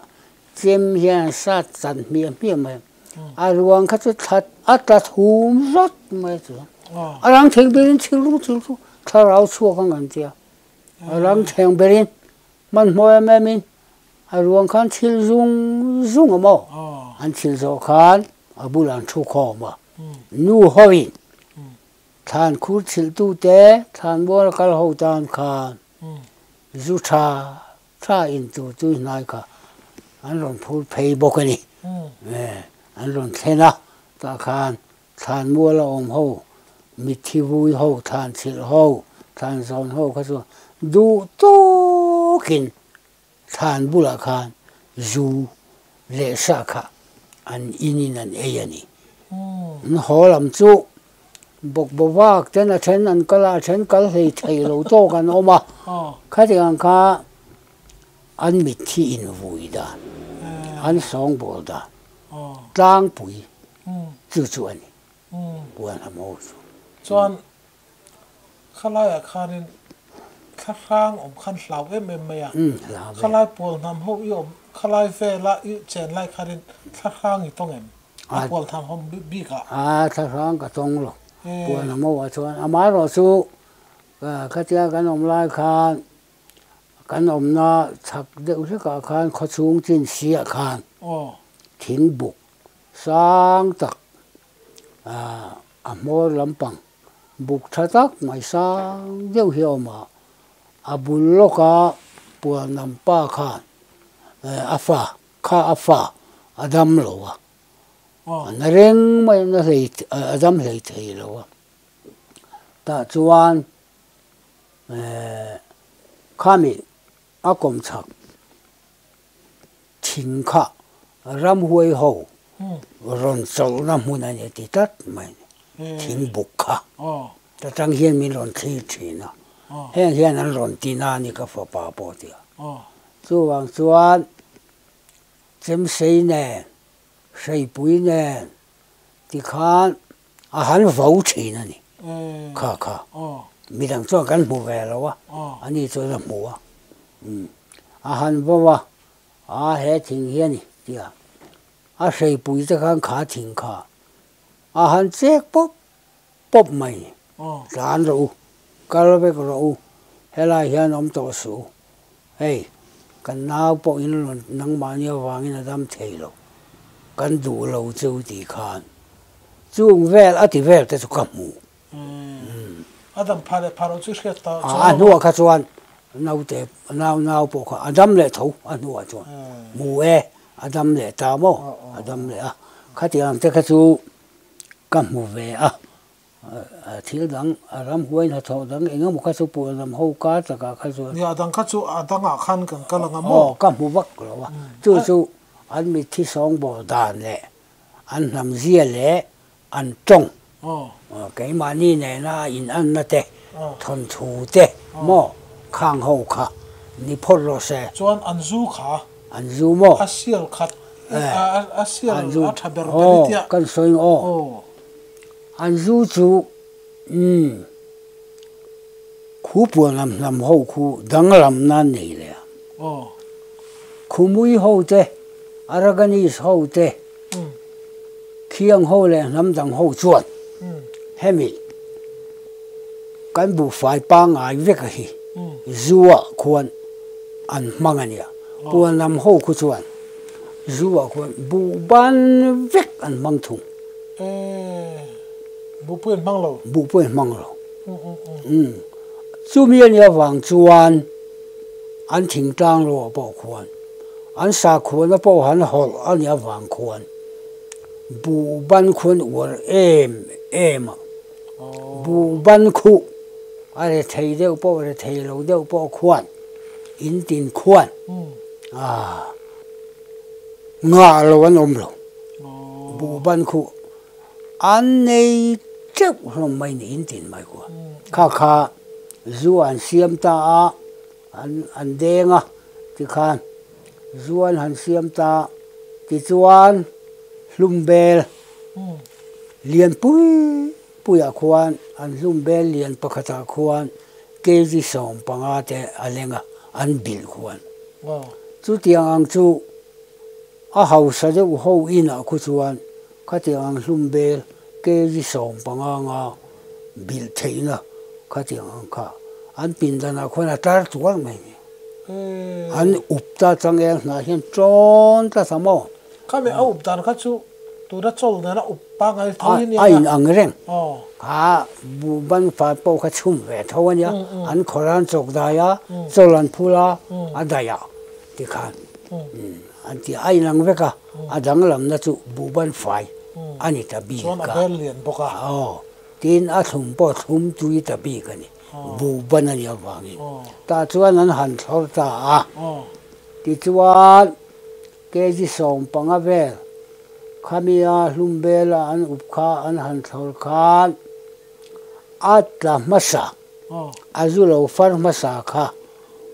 Speaker 2: chem hian an sat chan hmiah hmiah mai a. A ruang kha chu thla a tla thum zawt mai chu. A rang thleng berin thil ru thil chu thlarau chhuak ang an tia. A rang thleng berin hmanhmawh em em in a ruang khan thil zung zung a maw? An thil zawh khan a bulah an thu khawm a. Nu hoin Thlan khur chhilhtute thlan mual kal ho tan khan zu tha tha in tur tui hnai kha an rawn phur phei bawk a ni. An rawn thlen a, tah khan thlan mual a awm ho, mitthi vui ho, thlan chhilh ho, thlan zawn ho kha chu duh tawkin thlan bulah khan zu leh sa kha an inin an ei a ni. An haw lam chu bawkbaw vak ten a then an kal a, a then kal hlei thei lo tawk an awm a, khatiang ang kha an mitthi invui dan, an sawngbawl dan tlangpui chu chu a ni, Puanham ho chu.
Speaker 1: Chuan Khalaiah khanin thlahrang awm khan hlau em em mai a. Khalai pual hnam ho i awm, khalai vela i chen lai khanin thlahrang i tawng em? A pual hnam ho bik ah.
Speaker 2: A thlahrang ka tawng lo. Pual hnam ho ah chuan amaherawh chu khatia kan awm lai khan kan awmna chhak deuh hlekah khan khawchhung chin siah khan thingbuk sang tak a hmawr lampang Buk tha tak mai sang deuh hi a awm a, a bul lawka puanam pa khan a fa kha a fa a dam lo a, a na reng mai a na hlei a dam hlei thei lo a, tah chuan khami a kawmchhak thing kha ramhuai ho rawn chawlhna hmun a ni ti tlat mai a ni. Thing buk kha ta tang hian min rawn thlir thin a, heng hian an rawn ti na a ni ka fapa pawh tia. Chuvang chuan chemsei nen, hreipui nen tikhan a han vo thin a ni kha kha. Midang chuan kan hmu ve lo a, ani chuan a hmu a. A han vo a, a he thing hi a ni tia a hreipui te khan kha thing kha a han chek pawp pawp mai ni. Tlan rawh u, kal vek rawh u, helai hian awm tawh suh u, hei kan nau pawh in rawn nangmahni avangin a dam thei lo, kan duh lo chu tih khan chung vel a ti vel te chu ka hmu.
Speaker 1: A dam phah leh phah loh chu hriat tawh
Speaker 2: chuan. A hnuah kha chuan naute nau nau pawh kha a dam leh tho a hnuah chuan hmu e a dam leh ta maw a dam leh a khatiang te kha chu ka hmu ve a thil dang a ramhuai hnathawh dang eng emaw kha chu puan lam ho kar takah kha chuan.
Speaker 1: Nia a dang kha chu a dangah khan kan kal ang a maw.
Speaker 2: Aw ka hmu vak lo a chu chu an mitthi sawngbawl dan leh an hnam zia leh An tawng. Keimahni nena inanna te, thawnthu te maw khang ho kha ni phawt rawh se.
Speaker 1: Chuan an zu kha.
Speaker 2: An zu maw?
Speaker 1: A sial khat, a sial a tha ber ber i tia.
Speaker 2: Kan sawi ang aw. An zu chu umm khu puan lam hnam ho khu danglam nan nei leh a. Khumui ho te, Arakanese ho te, Khiang ho leh hnam dang ho chuan hemi kan buhfai pangngai vek a hi zu ah khuan an hmang a nia. Puan lam ho khu chuan zu ah khuan buh ban vek an hmang thung.
Speaker 1: Buh pawh an hmang lo.
Speaker 2: Buh pawh an hmang lo. Chumi a nih avang chuan an thingtlang ro ah pawh khuan An sakhuana pawh han hawlh a nih avang khuan buh ban khuan uar em em a, buh ban khuh a rethei deuh pawh rethei lo deuh pawh khuan. In tin khuan ngah lo an awm lo. Buhban khu an nei teuh hlawm mai ni in tin mai kua. Kha kha zu an siam ta a, an deng a tikhan zu an han siam ta tichuan hlum bel lian pui puiah khuan an hlum bel lian pakhatah khuan kg 15 te a leng a, an bilh khuan. Chutiang ang chu a hausa deuh ho inah khu chuan khatiang ang hlum bel kg 15 nga bilh theihna khatiang ang kha an pindanah khuan a tar tuar mai ni. An up ta changel hnah hian tawn tlat a maw?
Speaker 1: Khami a up dan kha chu Tuna chawl nena up pangai tho hi nia.
Speaker 2: A in ang reng. Kha buhban fat pawh kha chhum ve tho a nia. An khawrh a, an chawk dai a, chawl an phul a, a daih a tikhan an ti a. A in ang vek a, a danglamna chu buhban fai a ni ta bik a.
Speaker 1: Chuan a bel lian bawk a.
Speaker 2: Aw, tin a thlum pawh thlum tui ta bik a ni. Buhban a nih avangin. Tah chuan an han thlawr ta a. Tichuan. Kg 15 vel khamia hlum bela an up kha an han thlawr khan a tla hmasa, a zu lo far hmasa kha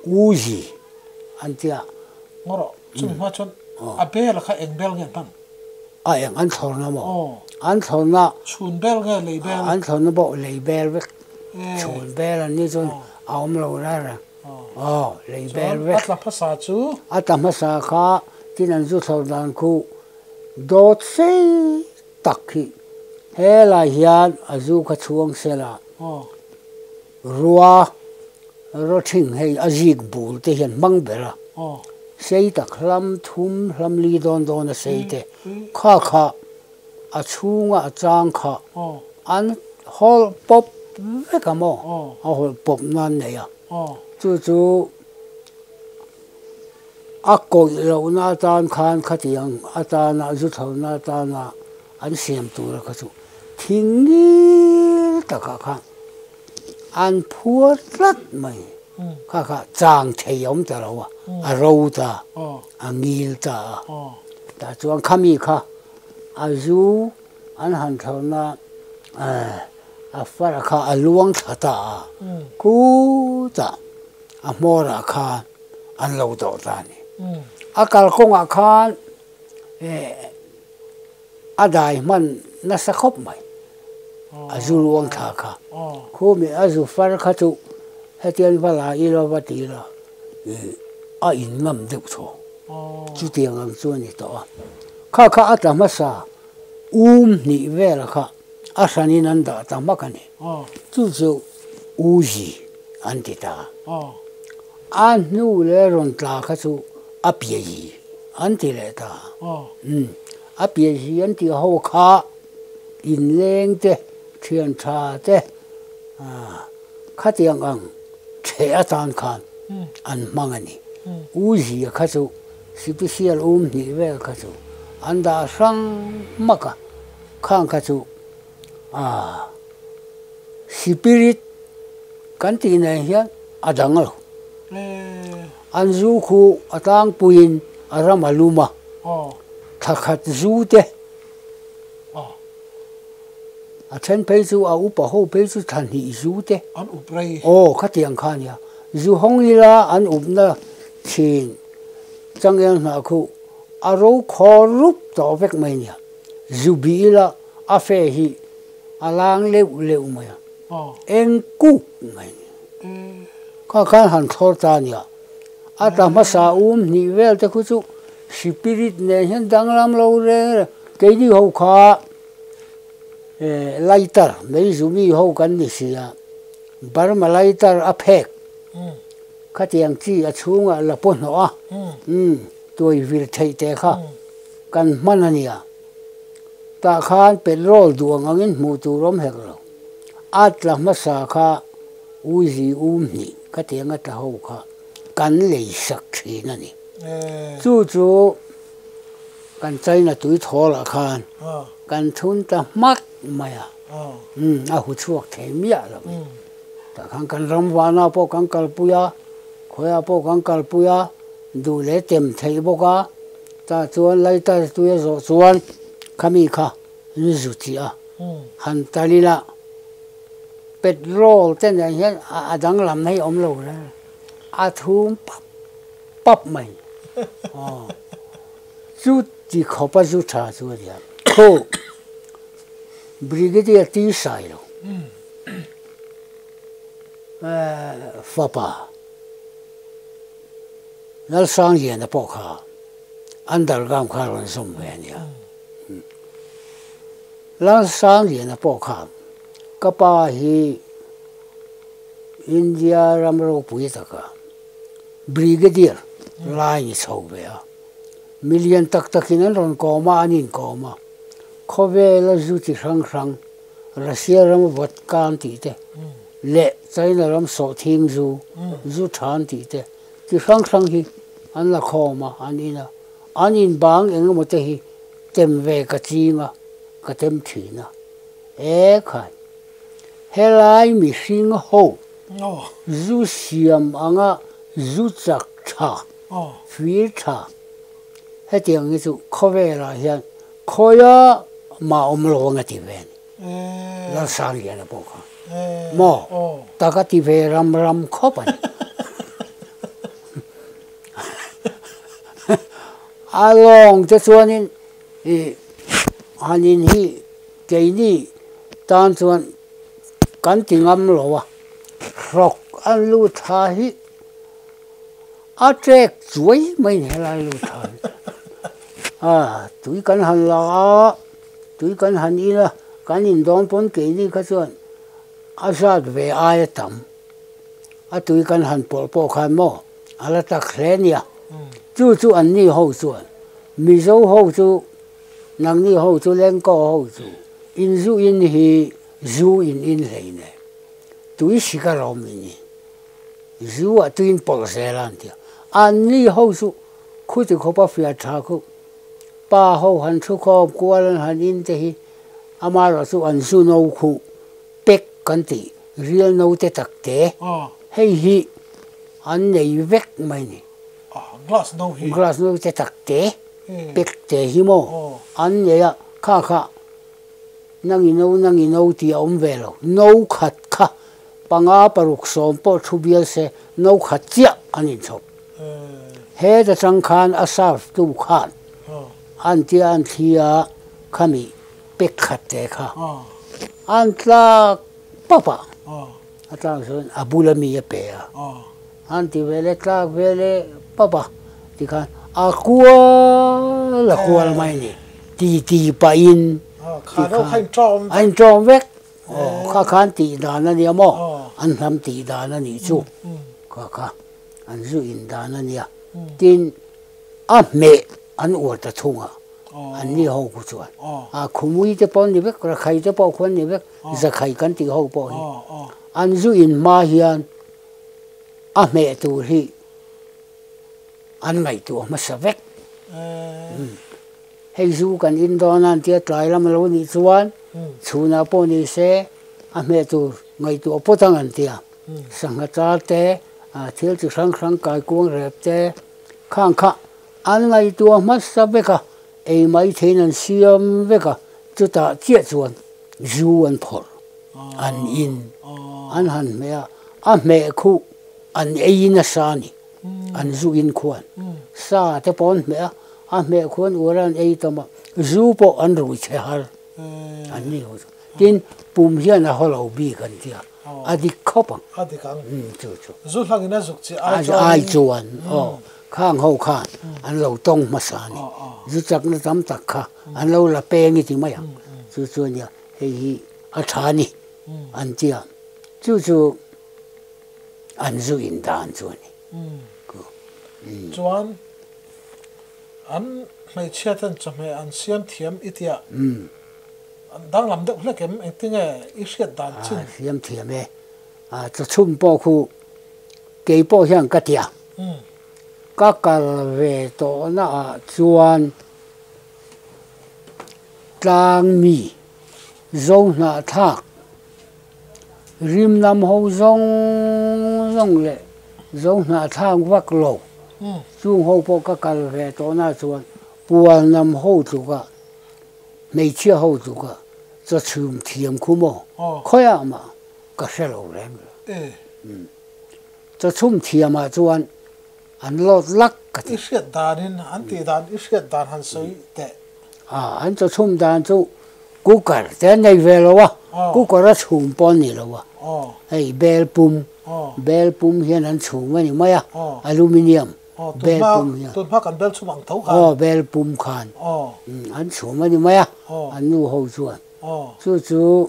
Speaker 2: Uzi an ti a.
Speaker 1: Ngaw rawh, chumi hma chuan a bel kha eng bel nge an hman?
Speaker 2: A eng an thlawrna maw? An thlawrna.
Speaker 1: Chhun bel nge lei bel?
Speaker 2: An thlawrna pawh lei bel vek, chhun bel an nih chuan a awm lo reng reng. Aw, lei ber vek.
Speaker 1: A tla hmasa chu?
Speaker 2: A tla hmasa kha tin an zu thlawr dan khu dawt sei tak hi helai hian a zu kha chhuang sel a, rua rawthing hei a zik bul te hian hmang ber a, sei tak hlam thum hlam li dawn dawn a sei te kha kha A chhunga a chang kha an hawlh pawp vek a maw? A hawlh pawp nan nei a. Chu chu a kawih lohna atan khan khatiang atana zu thlawhna atana an siam tura kha chu thing ngil takah khan an phuar tlat mai. Kha kha chang thei a awm ta lo a, a ro ta, a ngil ta a. Tah chuan khami kha a zu an han thlawhna a far kha a luang thla ta a, khutah a hmawrah khan an lo dawh ta a ni. A kalkawngah khan a dai hman nasa khawp mai, a zu luang thla kha. Khumi a zu far kha chu hetiang va la ila va ti ila a inngam deuh thaw. Chutiang ang chu a ni tawh a. Kha kha a tla hmasa um hnih vela kha a hranin an dah ta hmak a ni. Chu chu Uzi an ti ta. A hnu leh rawn tla kha chu a piazi an ti leh ta. A piazi an tih ho kha inleng te, thian tha te khatiang ang chhe atan khan an hmang a ni. U zia kha chu sipisial um hnih vel kha chu an dah hrang hmak a, khang kha chu aah sipirit kan tih nen hian a dang lo. An zu khu a tlangpuiin a ram a lum a, thla khat zu te A then phei chu a upa ho phei chu thla hnih zu te.
Speaker 1: An up rei.
Speaker 2: Aw khatiang kha nia. Zu hawng ila an upna thin changel hnah khu a ro khaw rup tawh vek mai nia. Zu bih ila a fe hi a lang leuh leuh mai a. Eng kuk mai nia. Kha khan han thlawr ta nia. A tla hmasa um hnih vel te khu chu spirit nen hian danglam lo reng reng. Keini ho kha lighter meizumi ho kan ni si a, Burma lighter a phek khatiang chi a chhungah la paw hnawh a, tuai vir theih te kha kan hman a nia. Tah khan petrol duang angin hmuh tur awm hek lo. A tla hmasa kha Uzi um hnih khatiang a tla ho kha kan lei sak thin a ni. Chu chu kan China tui thawlah khan kan thun ta hmak mai a, a hu chhuak thei miah lo. Tah khan kan ram vana pawh kan kalpui a. Khawiah pawh kan kalpui a, duh leh tem theih bawk a, tah chuan lighter tui a zawh chuan khami kha an zu chiah a, han tal ila petrol te nen hian a danglam na hi a awm lo reng a thum pap pap mai aw chu ti khawp a zu tha chu a nia khaw Brigadier ti sai lo. Fapa Lalsangliana pawh kha underground kha a rawn zawm ve a nia. Lalsangliana pawh kha ka pa hi India ram ropui taka Brigadier lai ni chho ve a. Milian tak takin an rawn kawm a, an inkawm a. Khawvela zu chi hrang hrang Russia ram vodka an tih te leh China ram sawhthing zu, zu tha an tih te chi hrang hrang hi an la khawm a, an in a. An in bang eng emaw te hi tem ve ka ching a, ka tem thin a. E khai, helai mihring ho zu siam anga zu chak tha, fir tha hetiang hi chu khawvelah hian Khawia mah awm lo ang a ti ve a ni. Lalsangliana pawh kha maw tak a ti ve ram ram khawp a ni. A lawng te chuanin ih han in hi keini tan chuan kan ti ngam lo a, hrawk an lut thla hi A trek chuai mai ni helai lut tha hi. A tui kan han la a, tui kan han in a, kan in dawn pawn keini kha chuan a zat ve aia tam. A tui kan han pawlh pawh khan maw a la tak hle nia. Chu chu an ni ho chuan Mizo ho chu nangni ho chu Lengkaw ho chu in zu in hi zu in in hlei nen tui sik a rawm in ni. Zu ah tuin pawlh zel a an ti a. An ni ho chu khuti khawpa fiah tha khu pa ho han thu khawm kual an han in te hi amaherawh chu an zu no khu pek kan tih rial no te tak te hei hi an nei vek mai ni.
Speaker 1: Glass no hi.
Speaker 2: Glass no te tak te pek te hi maw an nei a kha kha Nang i no, nang i no tih a awm ve lo. No khat kha panga paruk sawm pawh thu bial se no khat chiah an inchhawp. Heta chang khan a serve tu khan an tia an thli a khami pek khat te kha an tlak pap a, a tlak chuan a bula mi a pe a, an ti ve leh tlak ve leh pap a tikhan a kual a kual mai a ni ti ti pahin tikhan a inṭawm vek aw kha khan tih dan a nia maw an hnam tih dan a nih chu kha kha an zu in dan a nia tin a hmeh an uar ta thung a. An ni ho ku chuan a khumui te pawh an ni vek, rakhai te pawh khu an ni vek, zakhai kan tih ho pawh hi an zu in hma hian a hmeh tur hi an ngaihtuah hmasa vek. Hei zu kan in dawn a an tia tlai lam a lo nih chuan chhunah pawh ni se a hmeh tur ngaihtuah pawt ang an tia, sangha char te, thil chi hrang hrang kaikuang rep te khang kha An ngaihtuah hmasa vek a, ei mai theiin an siam vek a, chutah chiah chuan zu an phawrh, an in, an han hmeh a, a hmeh khuh an ei nasa a ni, an zu in khuan sa te pawh an hmeh a, a hmeh khuh an uar a an ei tam a, zu pawh an rui chhe har an ni ho chu. Tin, pum hian a haw lo bik an ti a, a dik khawp ang.
Speaker 1: A dik ang.
Speaker 2: Chu chu.
Speaker 1: Zu hlangin a zuk chiah ai chuan.
Speaker 2: Ai chuan aw, khang ho khan an lo tawng hmasa a ni. Zu chakna tam tak kha an lo la peng i ti mai ang. Chu chu a nia, hei hi a tha a ni an ti a. Chu chu an zu in dan chu a ni.
Speaker 1: Chuan an hmeichhia ten chawhmeh an siam thiam i tia. Danglam deuh hlek em? Engtinge i hriat dan chin?
Speaker 2: A siam thiam e. A chawchhum pawh khu kei pawh hian ka ti a. Ka kal ve tawhna ah chuan tlang mi zo hnahthlak rimnam ho zawng zawng leh. Zo hnahthlak vak lo. Chung ho pawh ka kal ve tawhna chuan Pualnam ho tluka hmeichhia ho tluka chaw chhum thiam khu maw khawiah mah ka hre lo reng lo. Chaw chhum thiamah chuan an lawt lak ka ti.
Speaker 1: I hriat danin an tih dan i hriat dan han sawi teh.
Speaker 2: An chaw chhum dan chu cooker te an nei ve lo a, cooker a chhum pawh an ni lo a, hei bel pum, bel pum hian an chhum a ni mai a, aluminium bel pum hian.
Speaker 1: Tunhma kan bel chhum ang tho khan.
Speaker 2: Aw bel pum khan an chhum a ni mai a, an nu ho chuan. Chu chu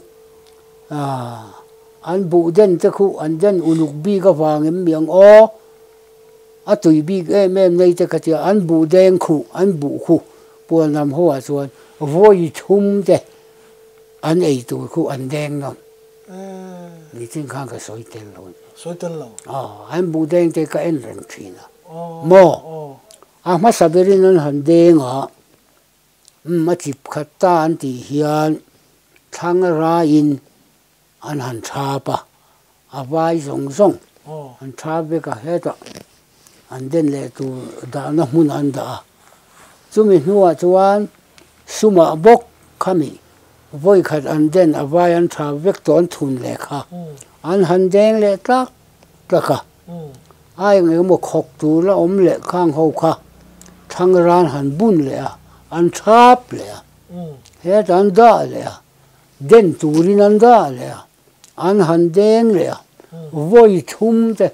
Speaker 2: an buh den te khu an den uluk bik avang em mi ang aw. A tui bik em em nei te kha tia an buh deng khuh an buh khu Pualnam ho ah chuan vawi thum te an ei tur khu an deng nawn. Nichin khan ka sawi tel lo a ni.
Speaker 1: Sawi tel lo.
Speaker 2: Aw, an buh deng te ka en reng thin a. Maw? A hmasa berin an han deng a, umm a chip khat ta an tih hian thlang raiin An han thap a, a vai zawng zawng an thap vek a, hetah an den leh tur dahna hmun an dah a. Chumi hnuah chuan sumah bawk khami vawi khat an den a vai an thap vek tawh an thun leh kha an han deng leh tlak tlak a. A eng eng emaw khawk tur la awm leh khang ho kha thlang ran han bun leh a, an thap leh a, hetah an dah leh a. Den turin an dah leh a, an han deng leh a, vawi thum te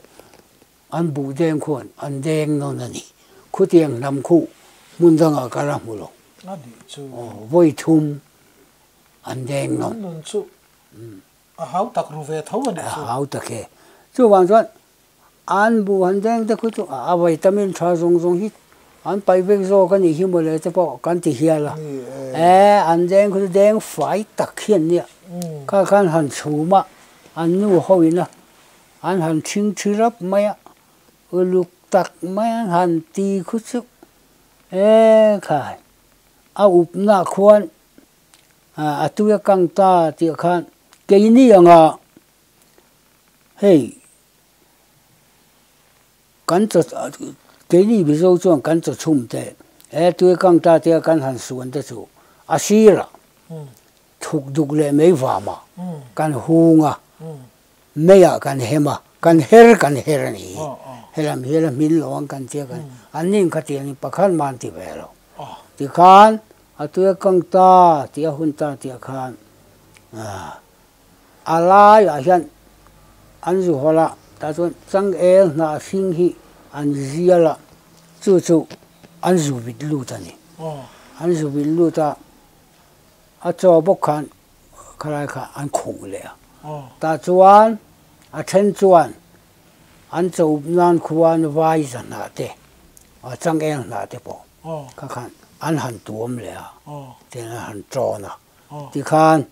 Speaker 2: an buh deng khuan an deng nawn a ni. Khutiang hnam khuh hmun dangah ka la hmu lo. Aw, vawi thum an deng nawn.
Speaker 1: An nun chu a hau tak ru ve tho a nih chu.
Speaker 2: A hau tak e. Chuvang chuan An bu han deng te khu chu a vitamin tha zawng zawng hi an paih vek zawk a nih hi mawle te pawh kan ti hial a. E, an deng khu chu deng fai tak hi an nia. Kha khan han chhum a, an nu ho in a, an han thing thi rap mai a, uluk tak mai an han ti khu chu e khai a upna khuan a tui a kang ta tih khan keini anga hei Kan chaw keini Mizo chuan kan chaw chhum te he tui kang ta tia kan han suan te chu a sirah thuk duk leh mei vamah kan hung a, meiah kan hem a, kan her kan her a ni. Helam hi la hmin lo ang kan tia kan an nin kha tiangin pakhat man ti ve lo. Tikhan a tui kang ta tih a hun ta tih khan A laiah hian an zu hawlh a, tah chuan changel hnah hring hi an zial a, chu chu an zu vit lut a ni. An zu vit lut a, a chaw bawk khan khalai kha an khuh leh a. Tah chuan a then chuan an chaw up nan khuan vai za hnah te, changel hnah te pawh kha khan an han tuam leh a, tin an han tawn a, tikhan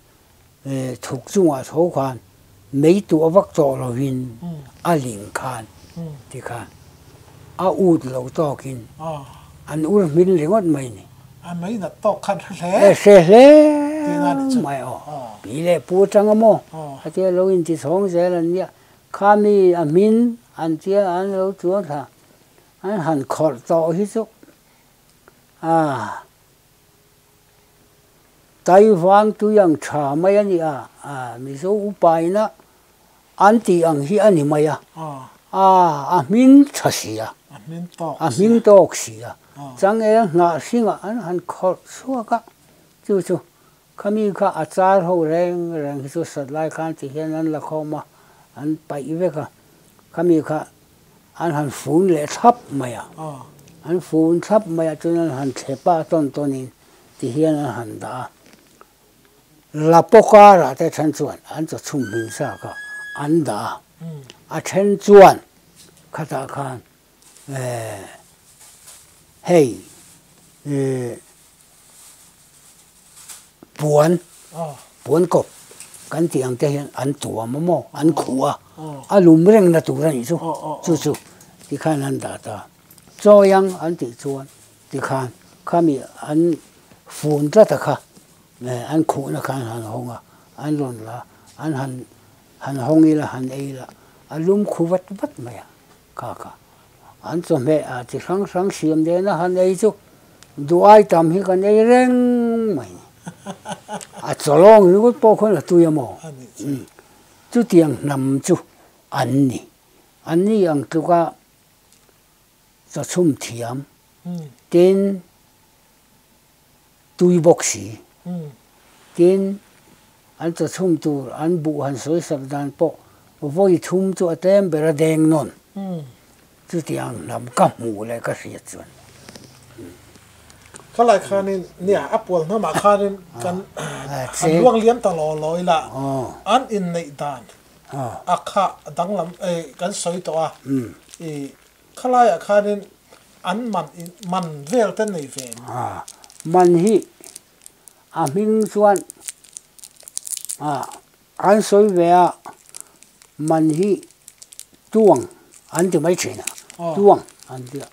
Speaker 2: Thuk chungah tho khan mei tuah vak tawh lovin a ling khan ti khan a ut lo tawkin an ur hmin ringawt mai ni.
Speaker 1: A mei nat tawk khan hre hle.
Speaker 2: Hre hle mai aw. Pi leh pu atang a maw khatia lo inti chhawng zel an nia. Khami a hmin an tia an lo chuan thla an han khawrh tawh hi chu a. Taivang tui ang tha mai a ni a, Mizo upaina an tih ang hi a ni mai a, a hming tha si a, a hming tawk si a, changel hnah hringah an han khawrh chhuak a, chu chu khami kha a char ho reng reng hi chu sat lai khan ti hian an la khawm a, an paih vek a, khami kha An han fun leh thlap mai a, an fun thlap mai a chuan an han thlep a tawn tawnin ti hian an han dah a. La pawkarah te then chuan an chaw chhum hmin sa kha an dah a, a then chuan khatah khan eh hei eh Puan, puan kawp kan tih ang te hian an tuam a maw, an khuh a, a lum rengna tur a nih chu, chu chu tikhan an dah ta. Chawi ang an tih chuan tikhan khami an fun tlat a kha, an khuhna kha an han hawng a, an rawn la, an han han hawng ila, han ei ila, a lum khu vat vat mai a. Kha kha an chawhmeh ah chi hrang hrang siam nena han ei chu duh ai tam hi kan ei reng mai ni. A chawlawng ringawt pawh khawn a tui a maw? Chutiang hnam chu an ni. An ni ang tluka chawchhum thiam tin tui bawk si. Tin, an chawchhum tur an buh han sawi sak dan pawh vawi thum chu a tlem ber a deng nawn. Chutiang hnam ka hmuh leh ka hriat chuan.
Speaker 1: Khalai khanin nia a pual hnamah khanin kan han luang liam ta law law ila an inneih dan a kha danglam kan sawi tawh a i Khalaiah khanin an man man vel te nei ve em?
Speaker 2: A, man hi a hming chuan a an sawi ve a, man hi tuang an ti mai thin a, tuang an ti a.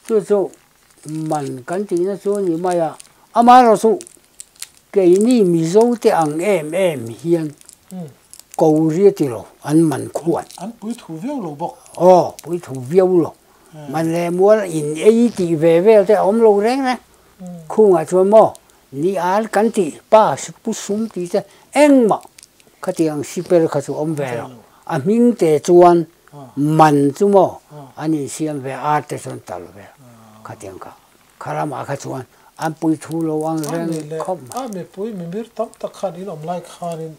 Speaker 2: Chu chu man kan tihna chu a ni mai a, amaherawhchu keini Mizo te ang em em hian Ko ria ti lo, an man khuan.
Speaker 1: An pui thu viau lo bawk.
Speaker 2: Aw, pui thu viau lo. Man leh mual in ei tih ve vel te a awm lo reng reng. Khungah chuan maw, ni al kan tih, pa pu sum tih te engmah khatiang siper kha chu awm ve lo. A hming te chuan man chu maw an insiam ve, ar te chuan tal ve khatiang kha. Kha ramah kha chuan an pui thu lo ang reng khawp mai.
Speaker 1: A mipui mimir tam tak khan in awm lai khanin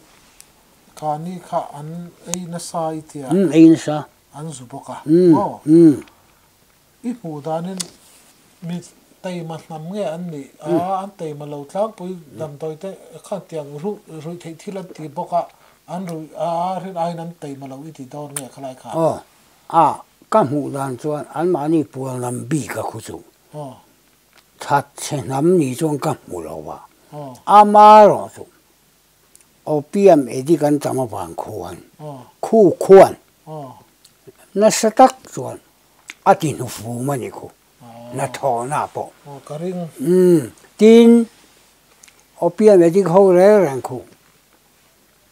Speaker 1: Kani kha an ei nasa i tia.
Speaker 2: Umm ei nasa.
Speaker 1: An zu bawk a. Aw. I hmuh danin mi teima hnam nge an nih a, an teima lo tlangpui damdawi te khan tiang ruh ruih theih thil an ti bawk a, an ruih a rin aiin an teima lo i ti dawn nge khalai kha.
Speaker 2: Aw. A, ka hmuh dan chuan anmahni pual lam bik a khu chu.
Speaker 1: Aw.
Speaker 2: Thatchhe hnam nih chuan ka hmu lo a. Amaherawh chu Opium addict an tam avang khuan khu khuan nasa tak chuan a ti hnufum a ni khu hnathawhna pawh. Tin, opium addict ho reng reng khu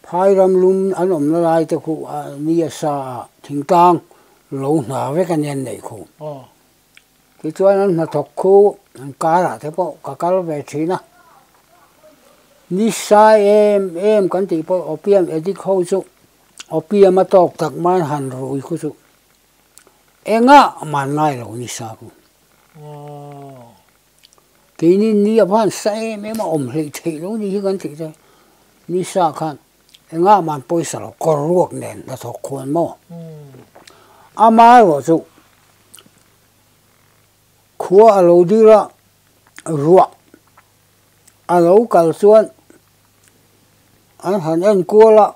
Speaker 2: phai ram lum an awmna lai te khu ni a sa a thingtlang lo hna vek a nia an neih khu. Tichuan an hnathawk khu an karah te pawh ka kal ve thin a, ni sai em em kan tih pawh opium addict ho chu opium a tawk tak man han rui khu chu engah man ngai lo ni sa khu. Keini ni a van sa em em a awm hleih theih lo ni hi kan tih te ni sa khan engah man pawisa lo kawr ruak nen hnathawk khuan maw amaherawh chu. Khua a lo dir a, ruah a lo kal chuan an han en kual a,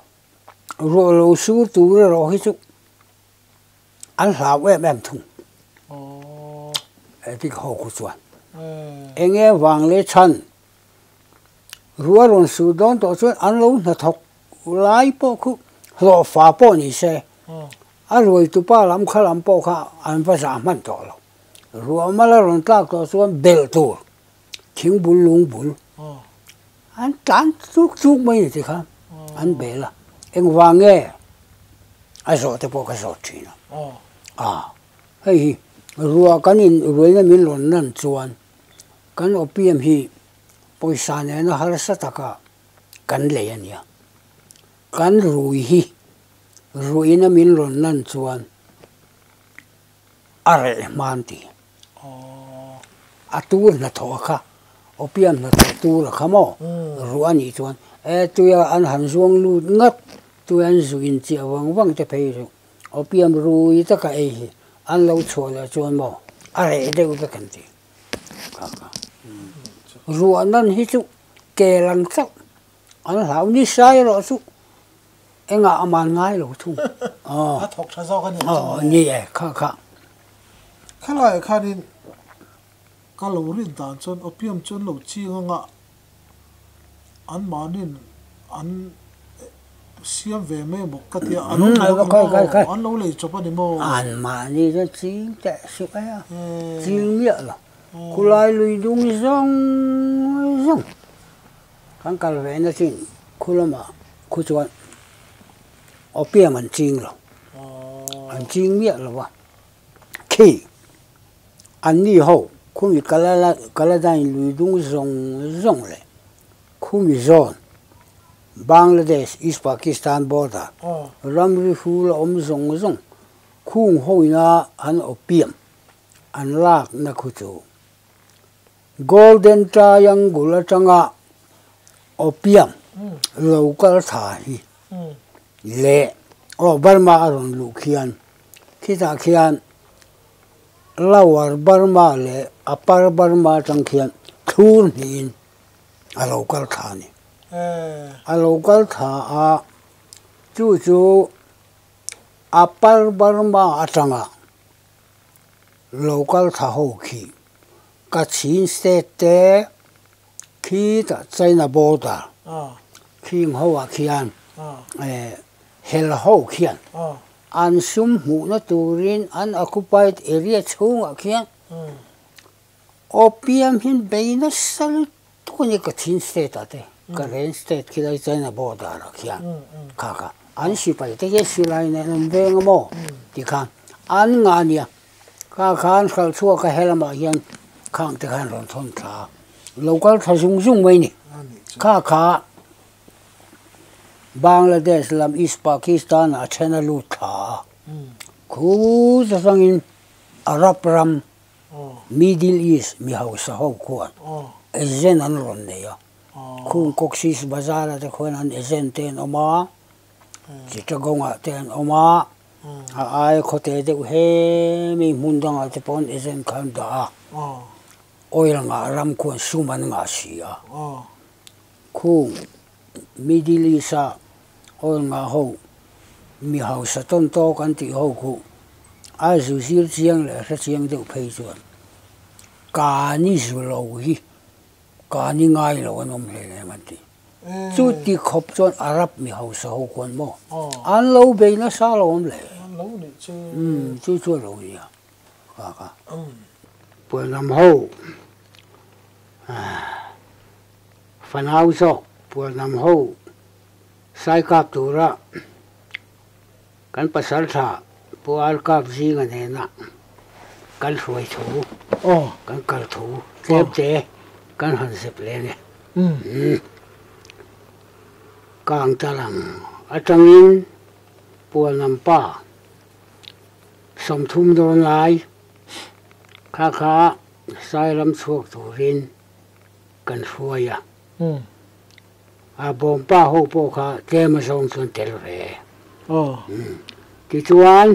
Speaker 2: ruah lo sur tur erawh hi chu an hlau em em thung. Edik ho khu chuan eng nge vang leh chhan ruah rawn sur dawn tawh chuan an lo hnathawk lai pawh khu hlawhfa pawh ni se. A ruaitupa lam kha lam pawh kha an va zah hman tawh lo. Ruahmal a rawn tlak tawh chuan belh tur thing bul lung bul an tlan chuk chuk mai ni tikhan an bel a, engvang nge a zawh te pawh ka zawt thin a. A hei hi ruah kan in ruaina min rawn lan chuan kan opium hi pawisa nena harsa taka kan lei a nia. Kan rui hi Ruihna min rawn lan chuan a reh hman ti. A tur hnathawh a kha, opium hnathawh tur a kha maw? Ruah a nih chuan e tuia an han zuang lut ngat, tui an zu inchiah vang vang te phei chu opium rui taka ei hi an lo chhuah leh chuan maw a reh deuh vek an ti. Kha kha. Ruah nan hi chu kel ang chauh an hlau ni sai erawh chu. Engah a man ngai lo thung.
Speaker 1: A thawk tha zawk a ni ang chu maw?
Speaker 2: Ni e, kha kha.
Speaker 1: Khalaiah khanin ka lo rin dan chuan opium chu an lo ching anga anmahniin an siam ve mai maw ka tia, an awm lo maw? An lo lei chawp a ni maw?
Speaker 2: Anmahni chuan ching teh suh e a, ching miah lo. Khulai lui dung zawng zawng. Kan kal ve na chin khu lamah khu chuan opium an ching lo. An ching miah lo a. Khi anni ho khumi Kaladain lui dung zawng zawng leh khumi zawn Bangladesh East Pakistan border ramri hrul a awm zawng zawng khung hoina an opium an lakna khu chu Golden Triangle atanga opium lo kal tha hi leh aw Burma a rawn luh khian khitah khian Lower Burma leh Upper Burma atang khian thlur hnihin a lo kal tha a ni. A lo kal tha a, chu chu Upper Burma atanga lo kal tha ho khi Kachin State te khitah China border khing ho ah khian hel ho khian an sum hmuhna turin an occupied area chhungah khian opium hian bei nasa lutuk a ni Kachin State ah te Karen State khilai China border ah khian kha kha an sipai te hian silai nen an veng a maw tikhan an ngah a nia. Kha khan hralh chhuak a helamah hian khang te khan rawn thawn thla a, lo kal thla zung zung mai ni. Kha kha Bangladesh lam East Pakistan ah a then a lut thla a, khu atangin Arab ram Middle East mi hausa ho khuan agent an rawn nei a, khung Cox's Bazar ah te khuan an agent te an awm a, Chittagong ah te an awm a. A aia khawte deuh he mi hmun dangah te pawh an agent kha an dah a, oil ngah ram khuan sum an ngah si a, khung Middle East a oil ngah ho mi hausa tawn tawk an tih ho khu a zu zir chiang leh hre chiang deuh phei chuan kani zu lo hi kani ngai lo an awm hle em an ti. Chuti khawp chuan Arab mi hausa ho khuan maw an lo bei nasa lo awm le? Umm chu chu a lo nia kha kha. Puanlam ho fanau zawk puanlam ho sai kap tura kan pasal tha Pu Arkap zinga nena kan hruai thu, kan kal thu tlem te kan han zep leh a ni. Kang talang atangin Puanam pa 30 dawn lai kha kha Sairam chhuak turin kan hruai a. A bawmpa ho pawh kha tlem a zawng chuan tel ve. Tichuan,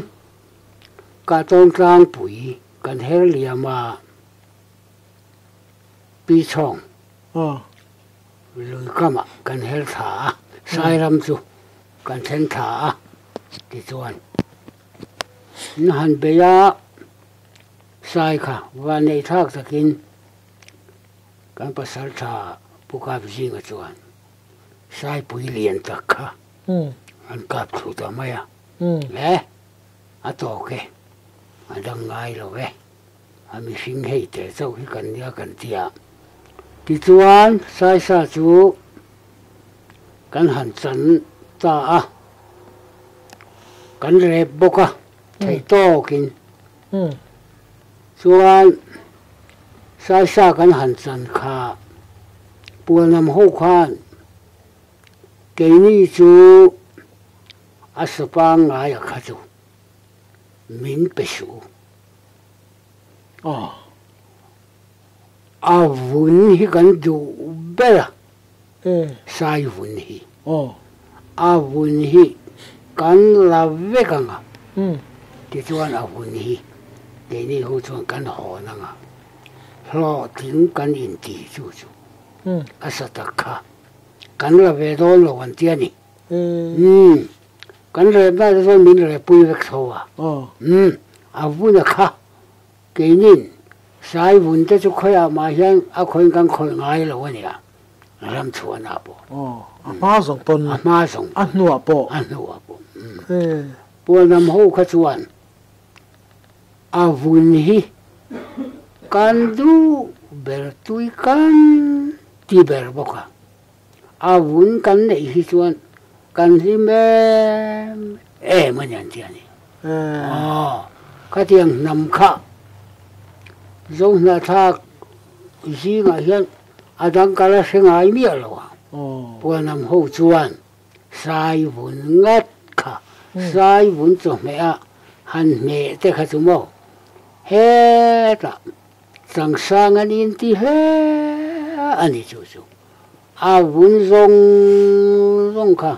Speaker 2: Kahtawn tlangpui kan her liam a, Pi Chhawng lui kamah kan her thla a, Sairam chu kan thleng thla a, tichuan na han bei a, Sai kha vanneih thlak takin Kan pasal tha Pu Kap Zinga chuan Saipui lian tak kha an kap thlu ta mai a, le a tawk e, a dang ngai lo e, a mihring hei teh chauh hi kan nia kan ti a. Tichuan Saisa chu kan han chan ta a, kan rep bawk a theih tawkin. Chuan Saisa kan han chan kha Puanam ho khan keini chu a sapa ngaia kha chu min pe suh u. A vun hi kan duh ber a, Sai vun hi. A vun hi kan la vek ang a, tichuan a vun hi keini ho chuan kan hawn ang a, hlawhtling kan inti chu chu a sa tak kha kan la ve dawn lo an ti a ni. Kan rep na te chuan min repui vek tho a, a vun a kha Keinin sai vun te chu khawiah mah hian a khawiin kan khawih ngai lo a nia, ram chhuahna pawh.
Speaker 1: Aw, a hma zawng pawn.
Speaker 2: A hma zawng.
Speaker 1: A hnuah pawh.
Speaker 2: A hnuah pawh. Puanam ho kha chuan a vun hi kan duh ber tui kan ti ber bawk a, a vun kan neih hi chuan kan hlim em em a ni an ti a ni. Aw, khatiang hnam kha Zohnahthlak zingah hian a dang kal a hre ngai miah lo a. Puanam ho chuan sai vun ngat kha, sai vun chawhmeh a han hmeh te kha chu maw hetah changsang an inti hle a ni chu chu. A vun zawng zawng kha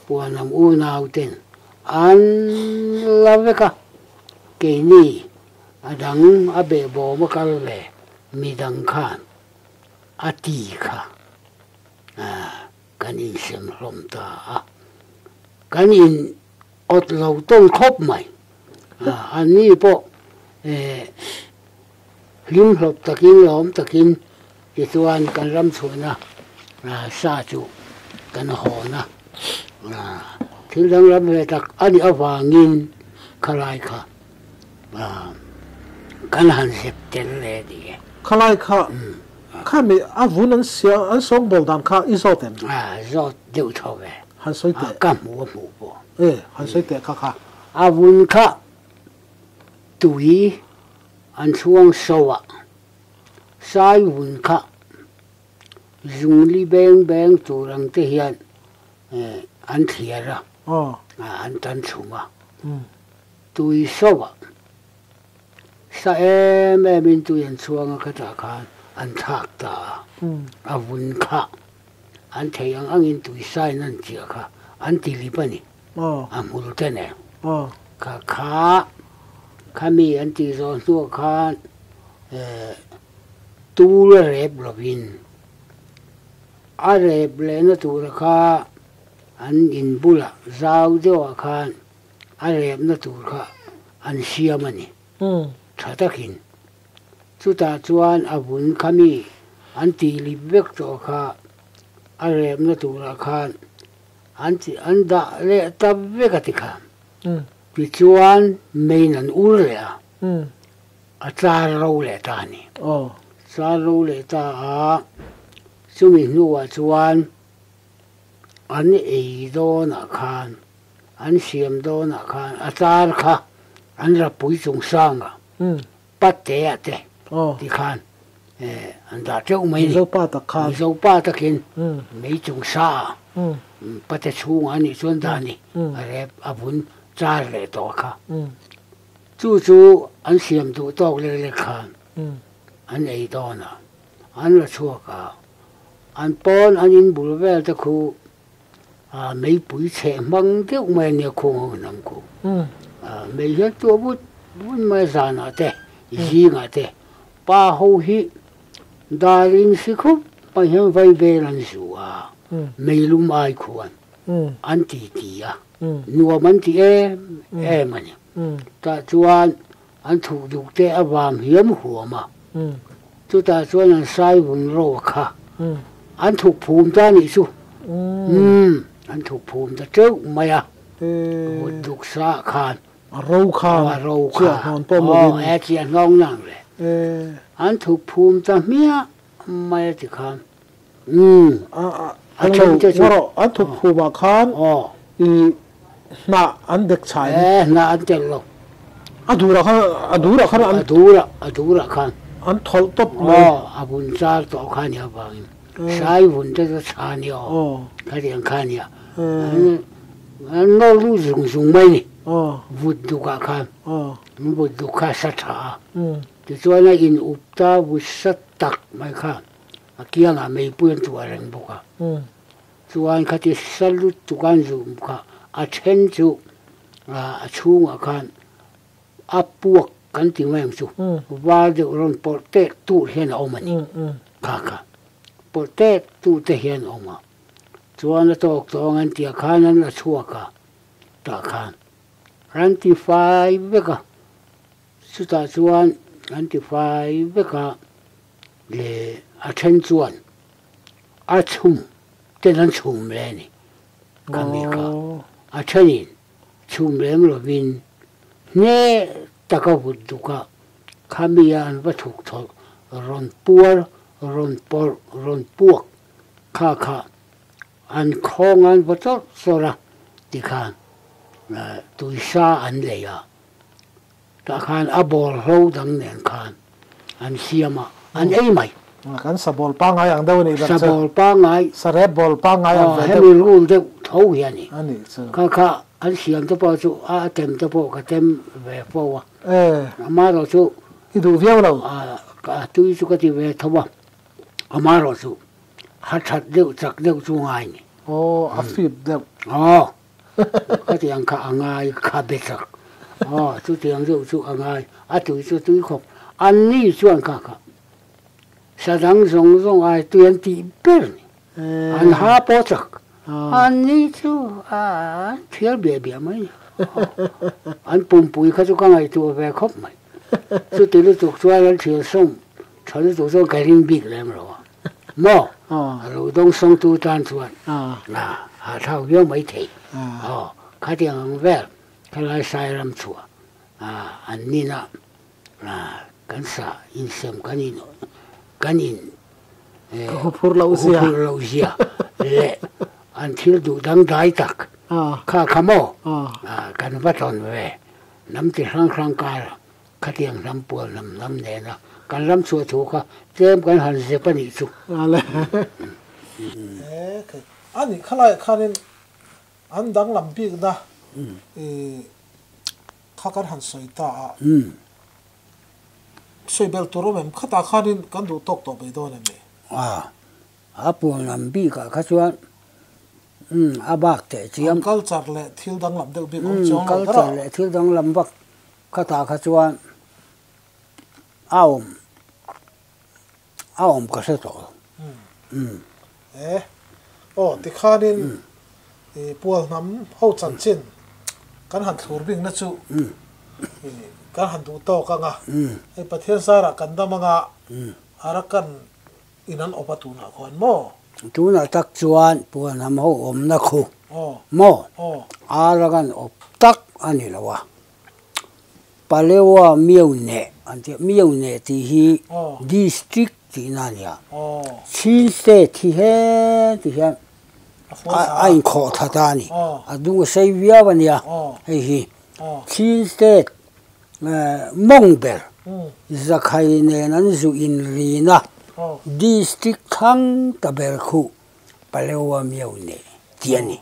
Speaker 2: Puanam unau ten an la vek a, keini a dang a behbawm a kal ve midang khan a ti kha kan insem hlawm ta a, kan in awt lo tawn khawp mai. Anni pawh hlim hlawp takin lawm takin tichuan kan ram chhuahna sa chu kan hawn a, thil danglam ve tak a nih avangin khalai kha kan han zep tel leh a ni e.
Speaker 1: Khalai kha khami a vun an sia an sawngbawl dan kha i zawt em?
Speaker 2: Zawt deuh tho ve.
Speaker 1: Han sawi teh.
Speaker 2: Ka hmu a hmuh pawh.
Speaker 1: E, han sawi teh kha kha.
Speaker 2: A vun kha tui an chhuang so a, sai vun kha zungli beng beng tur ang te hian an thliar a, an tan chhum a. Tui so a, sa em em in tui an chhuang a khatah khan an thlak ta a, a vun kha an thei ang angin tui sain an chiah kha an ti lip a ni. A hmul te nen. Kha kha khami an tih zawh hnuah khan tul a rep lovin a rep lehna tura kha an in bulah zau deuhah khan a repna tur kha an siam a ni. Tha takin. Chutah chuan a vun khami an tih lip vek tawh kha a repna turah khan an ti an dah leh ta vek a ti kha. Tichuan main an ur leh a, a char ro leh ta a ni. Char ro leh ta a, chumi hnuah chuan an ei dawnah khan, an siam dawnah khan a char kha an rapui chung sangah Patea te ti khan an dah teuh mai ni.
Speaker 1: Mizo pa tak khan.
Speaker 2: Mizo pa takin mei chung sa ah pate chhungah anih chuan dah ni a rep a vun char leh tawh kha. Chu chu an siam duh tawk lek lek khan an ei dawn a, an la chhuak a, an pawn an in bul vel te khu meipui chheh hmang deuh mai a nia khuang ho hnam khu. Mei hian tuah vut vut mai a zanah te zingah te pa ho hi dar in si khup mai hian vai vel an zu a, meilum ai khuan an ti ti a, nuam an ti em em a ni. Tah chuan an thuh duk te a vam hiam huam a, chutah chuan an sai vun ro a kha an thuk phum ta nih chu, umm an thuk phum ta teuh mai a, vut duk sa khan
Speaker 1: a ro khan
Speaker 2: a ro kha
Speaker 1: chiah hnawn pawh lovin
Speaker 2: aw e chiah hnawng nang le an thuk phum ta hmiah mai a ti khan umm
Speaker 1: a then te chu an thuk phum ah khan i hnah an dek chhai
Speaker 2: e hnah an tel lo
Speaker 1: a durah khan a durah khan
Speaker 2: a durah a durah khan
Speaker 1: an thawlh tawp mai
Speaker 2: aw a vun char tawh kha nia vangin sai vun te chu chha nia aw khatiang kha nia an nawr lut zung zung mai ni vut dukah khan vut duk kha sa tha a tichuan a in up ta vut sa tak mai kha a kiangah meipui an tuah reng bawk a. Chuan khati sa lut tuk an zum kha a then chu a chhungah khan a puak kan ti mai ang chu var deuh rawn pawlh tek tur hian a awm a ni kha kha pawlh tek tur te hian a awm a chuan a tawk tawng an tia khan an la chhuak a tah khan an ti fai vek a chutah chuan an ti fai vek a leh a then chuan A chhum ten an chhum le ni ka mi kha. A thenin chhum lem lovin hne taka vut duk a, khami a an va thuk thawlh rawn puar, rawn pawrh, rawn puak kha kha an khawng an va chawrh chawrh a tikhan. Tuisa an lei a, tah khan a bawlhlo dang nen khan an siam a, an ei mai.
Speaker 1: Kan sabawl pangngai ang deuh a nih ber chu.
Speaker 2: Sabawl pangngai.
Speaker 1: Sarep bawl pangngai ang ve deuh.
Speaker 2: Hemi rul deuh tho hi a ni.
Speaker 1: A nih chu.
Speaker 2: Kha kha an siam te pawh chu a tem te pawh ka tem ve fo a. Amaherawh chu.
Speaker 1: I duh viau lo.
Speaker 2: A tui chu ka ti ve tho a. Amaherawh chu ha that deuh chak deuh chu ngai ni.
Speaker 1: Aw, a fip deuh.
Speaker 2: Aw, khatiang kha a ngai kha be chak. Aw, chutiang deuh chu a ngai. A tui chu tui khawp. An ni chuan kha kha sa dang zawng zawng ai tui an tih ber ni. An ha pawh chak. An ni chu an thial biah biah mai ni. An pumpui kha chu ka ngaihtuah ve khawp mai. Chuti lutuk chuan an thial sawm tha lutuk chuan ka ring bik lem lo a. Maw? A lo dawng sawngtu tan chuan a thau viau mai thei. Aw, khatiang ang vel khalai Sairam chhuah an nina kan sa insem kan in kan in
Speaker 1: huphurh loh zia
Speaker 2: huphurh loh zia leh an thil duh dangdai tak kha kha maw kan va tawn ve hnam chi hrang hrang kar Khatiang hnam pual hnam hnam nena kan ram chhuah thu kha tlem kan han zep a nih chu.
Speaker 1: Ale. E a nih khalaiah khanin an danglam bikna i kha kan han sawi ta a. Sawi bel tur awm em? Khatah khanin kan duh tawk tawh mai dawn em ni?
Speaker 2: A, a pual hnam bikah kha chuan a bak teh chiam.
Speaker 1: An culture leh thil danglam deuh bik awm chuang lo ber a.
Speaker 2: Culture leh thil danglam vak Khatah kha chuan a awm a awm ka hre tawh lo.
Speaker 1: Umm. E, aw tikhanin i pual hnam ho chanchin kan han thlur bikna chu i kan han duh tawk ang a, hei Pathian zarah kan dam anga Arakan in an awp a tunah khuan maw?
Speaker 2: Tunah tak chuan pual hnam ho awmna khu maw? Arakan awp tak a ni lo a. Palewa Myo-ne an ti a, Myo-ne tih hi district tihna a ni a, Chin state hi heti hian a inkhawh that a ni, a dung a sei viau a nia, hei hi Chin state mawng ber Zakhai nen an zu inrina district thlang ta ber khuh Palewa Myo-ne tih a ni.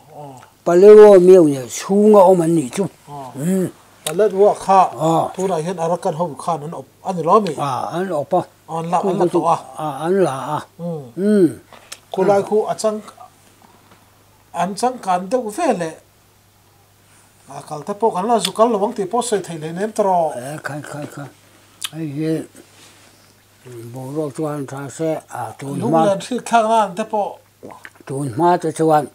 Speaker 2: Palewa Myo-ne chhunga awm an nih chu.
Speaker 1: Paletwa kha tunah hian Arakan ho khan an awp a ni lo mi?
Speaker 2: An awp a.
Speaker 1: An la an la tawh a.
Speaker 2: An la a.
Speaker 1: Khulai khu a chang an changkan deuh ve leh a kal te pawh kan la zu kal lo ang tih pawh sawi theih leh nem tawh.
Speaker 2: Khai khai khai hei hi Boruak chuan tha se a tun hma.
Speaker 1: Lunglen hrik thlak nan te pawh.
Speaker 2: Tun hma te chuan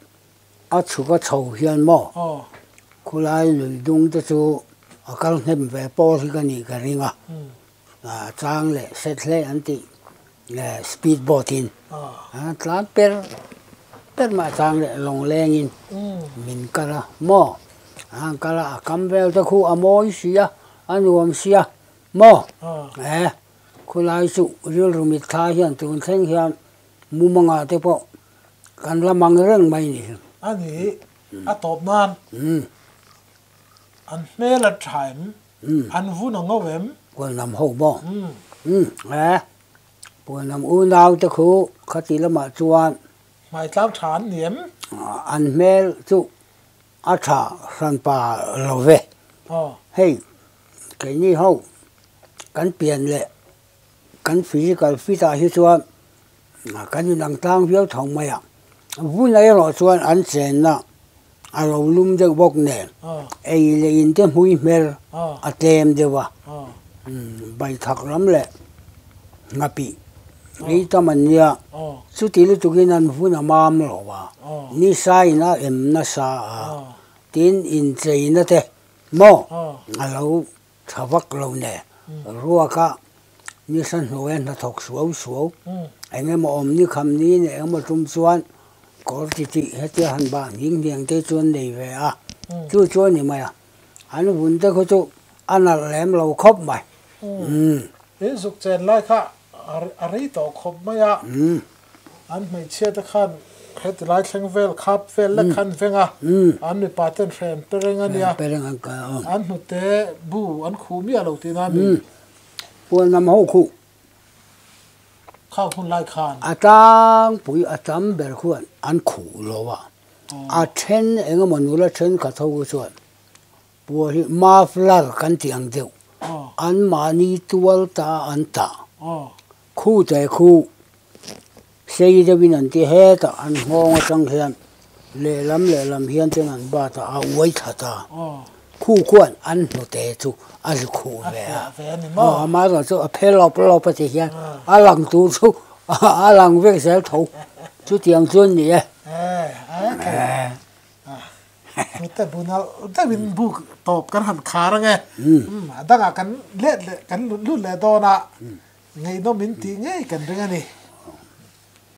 Speaker 2: a chhuk a chho hian maw khulai lui dung te chu a kal hnem ve pawl hi ka nih ka ring a, chang leh set hle an tih speed boat in a tlan per per mai a chang leh lawng leng in min kal a maw a kal a a kam vel te khu a mawi si a a nuam sia. Maw? E, khulai chu rilru mitthla hian tun thleng hian mumanga te pawh kan la mang reng mai ni.
Speaker 1: A ni, a tawp nan an hmel a tha em? An vun a ngo em?
Speaker 2: Puanlam ho maw? E, puanlam unau te khu khati lamah chuan.
Speaker 1: Hmaitlang tha an ni em?
Speaker 2: An hmel chu A tha hranpa lo ve. Hei, keini ho kan pian leh kan physical fit ah hi chuan kan inang tlang viau tho mai a. Vun erawh chuan an chenna a lo lum deuh bawk nen ei leh in te hmui hmer a tlem deuh a. Baithak lam leh nghapih ei tam an nia. Chuti lutukin an vun a mam lo a, nisa in a em nasa a, tin incheina te maw a lo tha vak lo nen, ruaka nisa hnuaia hnathawk suau suau, eng emaw awm ni kham ni nen eng emaw tum chuan kawr titih hetia han bah hning hniang te chuan nei ve a, chu chu a ni mai a, an vun te khaw chu a nalh lem lo khawp mai.
Speaker 1: In zuk chen lai kha a rei tawh khawp mai a, an hmeichhia te khan Heti lai thleng vel khap vel lek khan veng a, an mipa ten hre an pe reng a nia. An hnute bu an khuh miah lo tihna a ni.
Speaker 2: Puan lam ho khuh.
Speaker 1: Khang hun lai khan.
Speaker 2: A tlangpui a tam ber khuan an khuh lo a, a then eng emaw nula thenkhat ho chuan puan hi muffler kan tih ang deuh anmahni tual ta an tah khu te khu Sei deuhin an ti hetah an nghawng atang hian lehlam lehlam hian chuan an bat a, a uai thla ta. Khu khuan an hnute chu a zu khuh ve a. Aw amaherawh chu a phe lawp lawp a ti hian a lang tur chu a lang vek zel tho. Chutiang chuan ni e.
Speaker 1: Hnute bu nalh deuhin buk tawp kan han khar ange. A dangah kan let leh kan lut leh dawn a, ngaihnawm in tih ngei kan ring a ni.